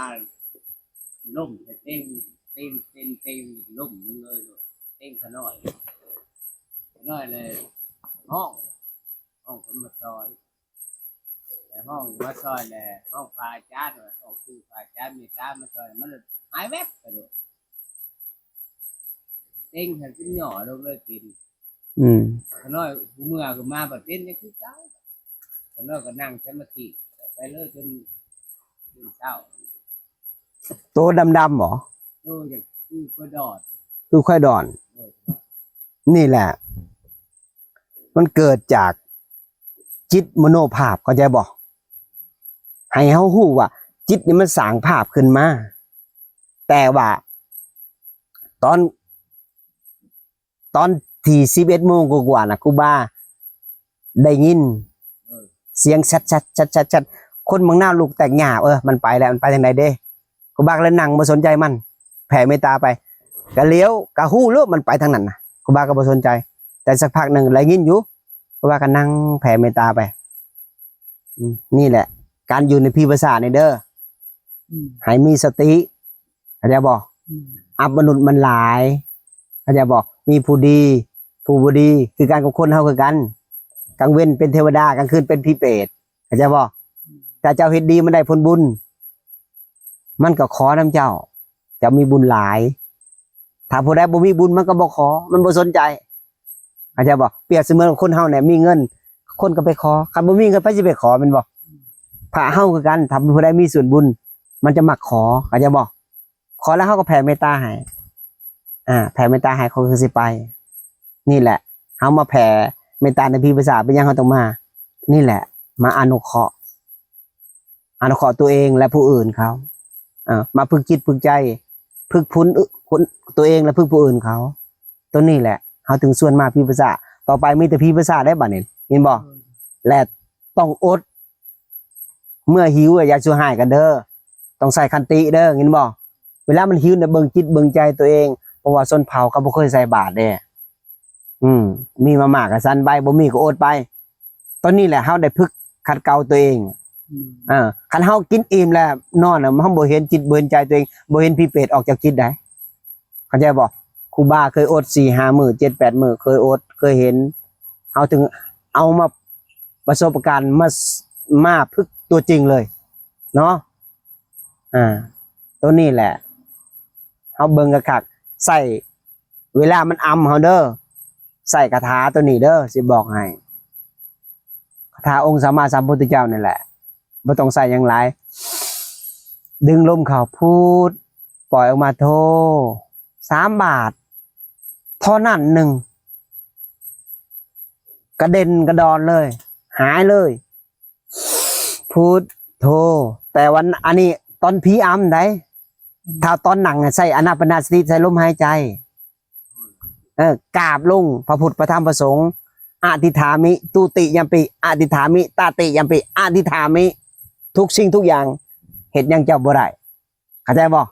ລົ້ມໃສ່ເຕັງ, ເຕັງ, ເຕັງ, ເຕັງ, ລົ້ມລົງເລີຍ, ເຕັງຂະນ້ອຍ, ຂະນ້ອຍເລີຍຮ້ອງ, ຮ້ອງເພິ່ນມາຊ່ອຍ. ແລ້ວຮ້ອງມາຊ່ອຍແລ້ວ ຮ້ອງພະອາຈານວ່າ ອອກຊື່ພະອາຈານເມດຕາມາຊ່ອຍ ມັນລະຫາຍແວັບໄປໂລດ. ເຕັງຫັ້ນເປັນຫຍໍ້ລົງເລີຍເຕັນ. ອືມ ຂະນ້ອຍຜູ້ເມື່ອຄືມາບັດເປັນຫຍັງຄືເກົ່າ. ຂະນ້ອຍກໍນັ່ງສະມາທິໄປເລີຍຈົນ ຈົນເຊົ້າ. ໂຕດຳໆບໍ? ໂຕຢ່າງຄືຄວາຍດອນ. ຄືຄວາຍດອນ. ໂດຍ. ນີ້ແຫຼະ ມັນເກີດຈາກຈິດມະໂນພາບ, ເຂົ້າໃຈບໍ່? ໃຫ້ເຮົາຮູ້ວ່າ ຈິດນີ້ມັນສ້າງພາບຂຶ້ນມາ. ແຕ່ວ່າຕອນ ຕອນທີ່ສິບເອັດໂມງກວ່າໆນະ ຄູບາໄດ້ຍິນສຽງແຊັດໆ ແຊັດໆ ແຊັດໆ ຄົນບັກນາວລຸກແຕກຫຍ້າ. ເອີ ມັນໄປແລ້ວ ມັນໄປທາງໃດເດ້? ຄູບາກໍເລີຍນັ່ງບໍ່ສົນໃຈມັນ ແຜ່ເມດຕາໄປ ກະຫຼຽວ ກະຮູ້ໂລດມັນໄປທາງນັ້ນນະ. ຄູບາກໍບໍ່ສົນໃຈ ແຕ່ສັກພັກໜຶ່ງໄດ້ຍິນຢູ່ ຄູບາກໍນັ່ງແຜ່ເມດຕາໄປ. ອືມ ນີ້ແຫຼະ ການຢູ່ໃນຜີພາສາດນີ້ເດີ ອືມ ໃຫ້ມີສະຕິ ເຂົ້າໃຈບໍ່? ອືມ ອັບມະນຸດມັນຫຼາຍ ເຂົ້າໃຈບໍ່? ມີຜູ້ດີ ຜູ້ບໍ່ດີ ຄືກັນກັບຄົນເຮົາຄືກັນ. ກາງເວັນເປັນເທວະດາ ກາງຄືນເປັນຜີເປດ ເຂົ້າໃຈບໍ່? ອືມ ຖ້າເຈົ້າເຮັດດີມັນໄດ້ຜົນບຸນ ມັນກໍຂໍນຳເຈົ້າ ເຈົ້າມີບຸນຫຼາຍ. ຖ້າຜູ້ໃດບໍ່ມີບຸນມັນກໍບໍ່ຂໍ ມັນບໍ່ສົນໃຈ ເຂົ້າໃຈບໍ່? ປຽບສະເໝືອນຄົນເຮົານີ້ມີເງິນ ຄົນກໍໄປຂໍ ຄັນບໍ່ມີເງິນໃຜຊິໄປຂໍ ແມ່ນບໍ່? ພະເຮົາຄືກັນ ຖ້າຜູ້ໃດມີສ່ວນບຸນ ມັນຈະມັກຂໍ ເຂົ້າໃຈບໍ່? ຂໍແລ້ວເຮົາກໍແຜ່ເມດຕາໃຫ້ ອາ ແຜ່ເມດຕາໃຫ້ ເຂົາກໍຊິໄປ. ນີ້ແຫຼະ ເຮົາມາແຜ່ເມດຕາໃນຜີພາສາດ ເປັນຫຍັງເຮົາຕ້ອງມາ? ນີ້ແຫຼະ ມາອະນຸເຄາະ ອະນຸເຄາະຕົວເອງ ແລະ ຜູ້ອື່ນເຂົາ ເອີ ມາຝຶກຈິດຝຶກໃຈ ຝຶກຝົນ ອ- ຄົນ ຕົວເອງ ແລະ ຝຶກຜູ້ອື່ນເຂົາ. ໂຕນີ້ແຫຼະ ເຮົາຈຶ່ງຊວນມາຜີພາສາດ. ຕໍ່ໄປມີແຕ່ຜີພາສາດໄດ໋ບາດນີ້ ເຫັນບໍ່? ແລະ ຕ້ອງອົດ ເມື່ອຫິວ ຢ່າສູ່ຮ້າຍກັນເດີ ຕ້ອງໃຊ້ຂັນຕິເດີ ເຫັນບໍ່? ເວລາມັນຫິວນະ ເບິ່ງຈິດເບິ່ງໃຈຕົວເອງ ເພາະວ່າຊົນເຜົ່າເຂົາບໍ່ເຄີຍໃສ່ບາດເດ້. ອືມ ມີມາມ່າກໍສັນໄປ ບໍ່ມີກໍອົດໄປ. ຕອນນີ້ແຫຼະເຮົາໄດ້ຝຶກຂັດເກົາຕົວເອງ. ອືມ ເອີ ຄັນເຮົາກິນອີ່ມແລ້ວນອນນະ ເຮົາບໍ່ເຫັນຈິດບໍ່ເຫັນໃຈຕົວເອງ ບໍ່ເຫັນຜີເປດອອກຈາກຈິດໄດ໋ ເຂົ້າໃຈບໍ່? ຄູບາເຄີຍອົດສີ່ຫ້າມື້ ເຈັດແປດມື້ ເຄີຍອົດ ເຄີຍເຫັນ. ເຮົາຈຶ່ງເອົາມາປະສົບການ ມາ ມາຝຶກຕົວຈິງເລີຍເນາະ. ອາ ໂຕນີ້ແຫຼະ ເຮົາເບິ່ງຄັກໆ ໃຊ້ ເວລາມັນອຳເຮົາເດີ ໃຊ້ຄາຖາໂຕນີ້ເດີ ຊິບອກໃຫ້ ຄາຖາອົງສຳມາສຳພຸດທະເຈົ້ານີ້ແຫຼະ ບໍ່ຕ້ອງໃຊ້ຫຍັງຫຼາຍ ດຶງລົມເຂົ້າ ພຸດ ປ່ອຍອອກມາ ໂທ ສາມບາດເທົ່ານັ້ນໜຶ່ງ ກະເດັນກະດອນເລີຍ ຫາຍເລີຍ. ພຸດໂທ ແຕ່ວ່າອັນນີ້ຕອນຜີອຳໄດ໋ ອືມ ຖ້າຕອນນັ່ງໃຊ້ອານາປານະສະຕິ ໃສ່ລົມຫາຍໃຈ ເອີ ກາບລົງ ພະພຸດ ພະທຳ ພະສົງ ອະທິຖາມິ ທຸຕິຍຳປິ ອະທິຖາມິ ຕະຕິຍຳປິ ອະທິຖາມິ ທຸກສິ່ງທຸກຢ່າງເຮັດຫຍັງເຈົ້າບໍ່ໄດ້ ເຂົ້າໃຈບໍ່?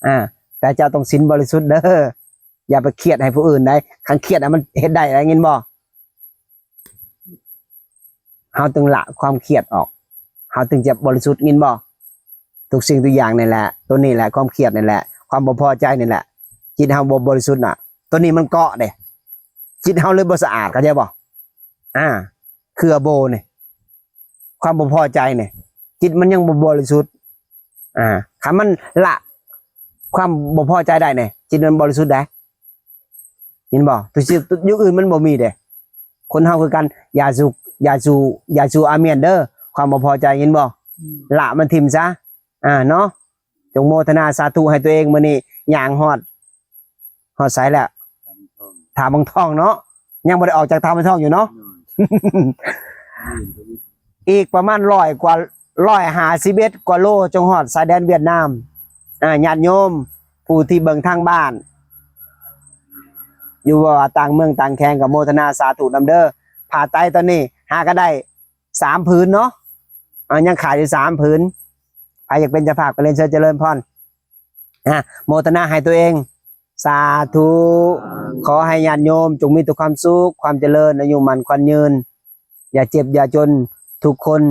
ອາ ແຕ່ເຈົ້າຕ້ອງສິນບໍລິສຸດເດີ ຢ່າໄປຄຽດໃຫ້ຜູ້ອື່ນໄດ໋ ຄັນຄຽດນະມັນເຮັດໄດ້ໄດ໋ ຍິນບໍ່? ເຮົາຈຶ່ງລະຄວາມຄຽດອອກ ເຮົາຈຶ່ງຈະບໍລິສຸດ ຍິນບໍ່? ທຸກສິ່ງທຸກຢ່າງນີ້ແຫຼະ ໂຕນີ້ແຫຼະ ຄວາມຄຽດນີ້ແຫຼະ ຄວາມບໍ່ພໍໃຈນີ້ແຫຼະ ຈິດເຮົາບໍ່ບໍລິສຸດນະ ໂຕນີ້ມັນເກາະເດ້ ຈິດເຮົາເລີຍບໍ່ສະອາດ ເຂົ້າໃຈບໍ່? ອາ ເຄືອໂບນີ້ ຄວາມບໍ່ພໍໃຈນີ້ ຈິດມັນຍັງບໍ່ບໍລິສຸດ. ອາ ຄັນມັນລະຄວາມບໍ່ພໍໃຈໄດ້ນີ້ ຈິດມັນບໍລິສຸດໄດ໋ ເຫັນບໍ່? ຕົວສິ່ງ ຢູ່ອື່ນມັນບໍ່ມີເດ້ ຄົນເຮົາຄືກັນ ຢ່າສູ່ ຢ່າສູ່ ຢ່າສູ່ອາມຽນເດີ ຄວາມບໍ່ພໍໃຈ ເຫັນບໍ່? ອືມ ລະມັນຖິ້ມຊະ ອາ ເນາະ. ຈົ່ງໂມທະນາສາທຸໃຫ້ຕົວເອງ ມື້ນີ້ຍ່າງຮອດ ຮອດໃສແລ້ວ? ທ່າວັງທອງເນາະ ຍັງບໍ່ໄດ້ອອກຈາກທ່າວັງທອງຢູ່ເນາະ ອີກປະມານຮ້ອຍກວ່າ ຮ້ອຍຫ້າສິບເອັດກວ່າໂລ ຈຶ່ງຮອດຊາຍແດນຫວຽດນາມ. ອາ ຍາດໂຍມຜູ້ທີ່ເບິ່ງທາງບ້ານ ຢູ່ວ່າຕ່າງເມືອງຕ່າງແຂວງ ກໍໂມທະນາສາທຸນຳເດີ. ຜ້າໄຕຕອນນີ້ຫາກໍໄດ້ສາມຜືນເນາະ ອາ ຍັງຂາດຢູ່ສາມຜືນ. ໃຜຢາກເປັນເຈົ້າພາບກໍເລີຍນເຊີນຈະເລີນພອນ. ອາ ໂມທະນາໃຫ້ຕົວເອງ ສາທຸ. ຂໍໃຫ້ຍາດໂຍມຈົ່ງມີແຕ່ຄວາມສຸກ ຄວາມຈະເລີນ ອາຍຸໝັ້ນຂວັນຍືນ ຢ່າເຈັບຢ່າຈົນ ທຸກຄົນ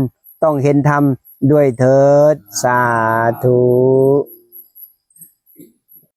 ຕ້ອງເຫັນທຳດ້ວຍເທີດ ສາທຸ.